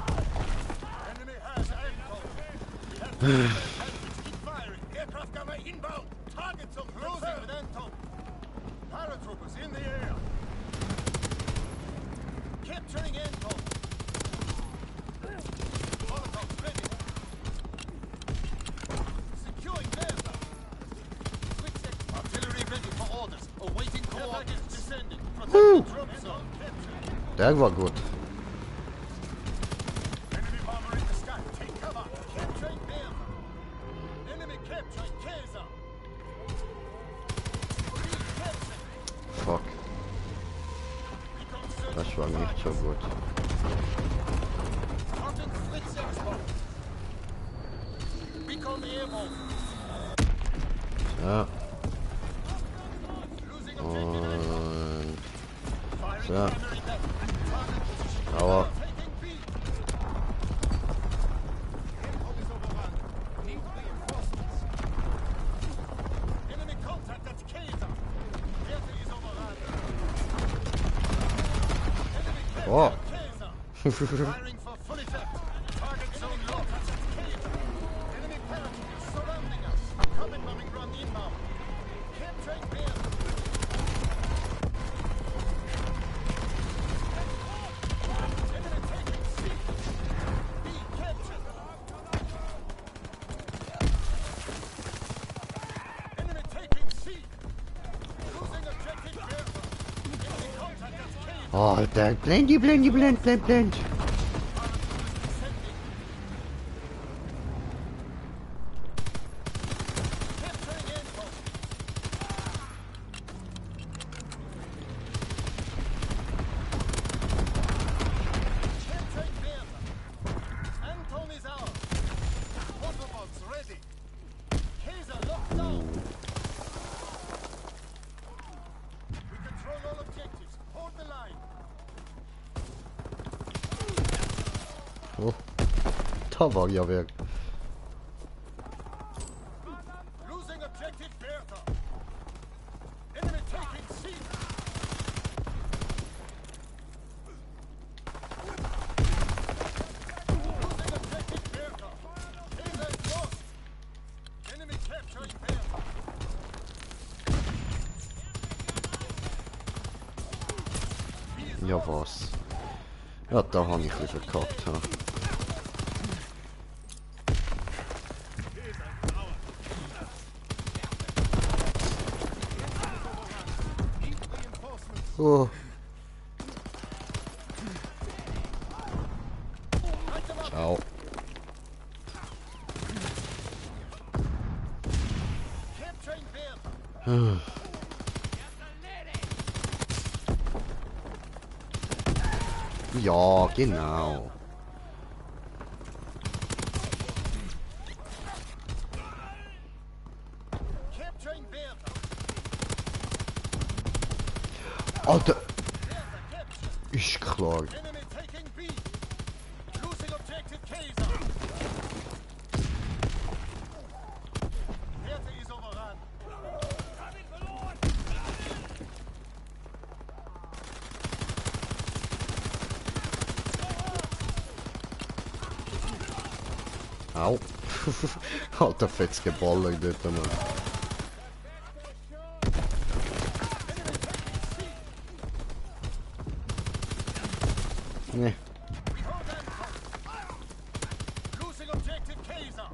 Enemy has Anton. We have keep firing. Aircraft gunner inbound. Targets on closing with Anton. Paratroopers in the air. Capturing Anton. Molotovs ready. Securing Bertha. Switch artillery ready for orders. Awaiting coordinates. Descending. Protect the drop zone. Capturing. Der war gut. Enemy bomber in the sky. Take cover. Capturing Bertha. Enemy capturing Caesar. Capturing. Fuck, Recon search. das war nicht so gut. Dropping Fritz X-Bomb. Recon airborne. Ja, Losing objective Alpha. und... Firing So. primary deck. Target position. Aua. Taking B. Airport is overrun. Need reinforcements. Enemy contact at Caesar. Bertha is overrun. Enemy captured Oh. Caesar. Firing for full effect. Target zone locked at Caesar. Enemy paratroopers surrounding us. Combat bombing run inbound. Capturing Bertha. Enemy taking C. B captured. Enemy taking C. Losing objective Bertha. Enemy contact at Caesar. Alter, blend. Descending. Capturing Anton. Capturing Bertha. Anton is ours. Autobots ready. Caesar locked down. We control all objectives. Hold the line. Oh, da war ja wer. Losing objective Bertha. Ja was? Ja, da habe ich ein bisschen verkackt. Ha. Oh. Ciao. Ja, genau. Alter. Ist klar. Enemy taking B. Losing objective Kaiser. Werte ist overrun. Au. Alter, fettes Geballer dort, Mann. Nee. Losing objective Kaiser.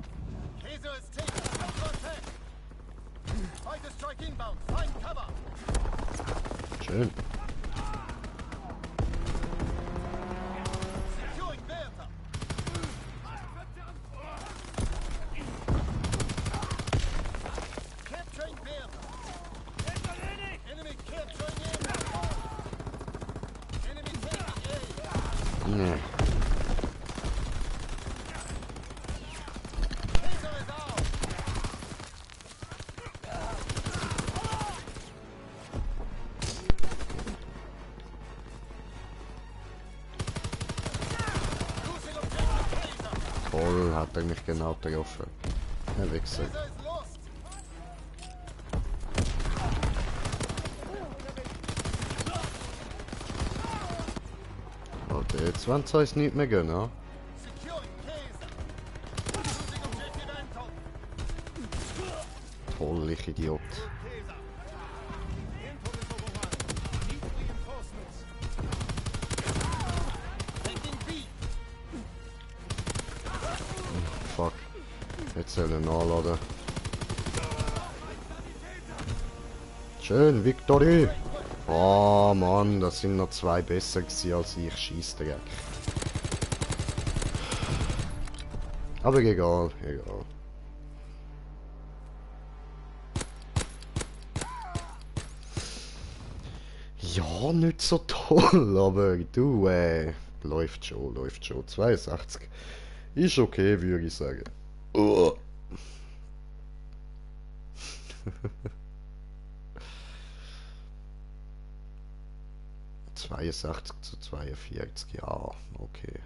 Kaiser is taken. Under attack. Fighter strike inbound. Find cover. Schön. Securing Bertha. Capturing Bertha. Enemy capturing inbound. Enemy taking A. Nee. Kaiser is out. Losing objective Kaiser. Toll, hat er mich genau getroffen. Ja, Wichser. Kaiser is lost. Alter, jetzt wollen sie uns nicht mehr gönnen. Securing Kaiser. Losing objective Anton. Toll, ich Idiot. Kaiser. Anton is overrun. Need reinforcements. Taking B. Fuck. Jetzt soll er nachladen. Schön, Victory! Oh Mann, das sind noch zwei besser gewesen als ich. Scheissdreck. Aber egal, egal. Ja, nicht so toll, aber du, läuft schon, läuft schon. 62. Ist okay, würde ich sagen. Oh. 62 zu 42, ja, okay.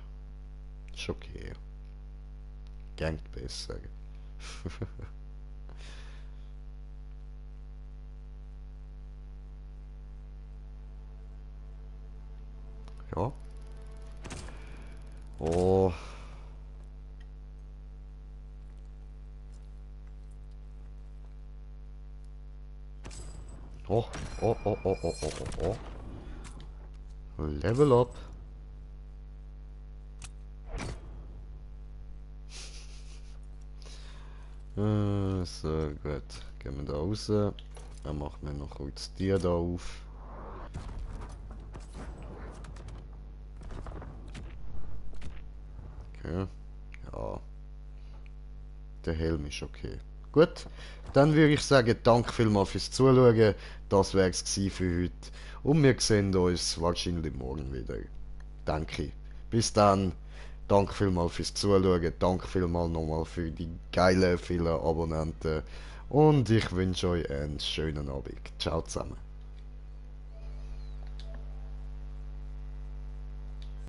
Ist okay. Gängt besser. Ja. Oh. Oh, oh, oh, oh, oh, oh, oh, oh. Level up. So, gut. Gehen wir da raus. Dann machen wir noch kurz die da auf. Okay. Ja. Der Helm ist okay. Gut. Dann würde ich sagen, danke vielmals fürs Zuschauen. Das wäre es für heute. Und wir sehen uns wahrscheinlich morgen wieder. Danke. Bis dann. Danke vielmals fürs Zuschauen. Danke vielmals nochmal für die geilen, vielen Abonnenten. Und ich wünsche euch einen schönen Abend. Ciao zusammen.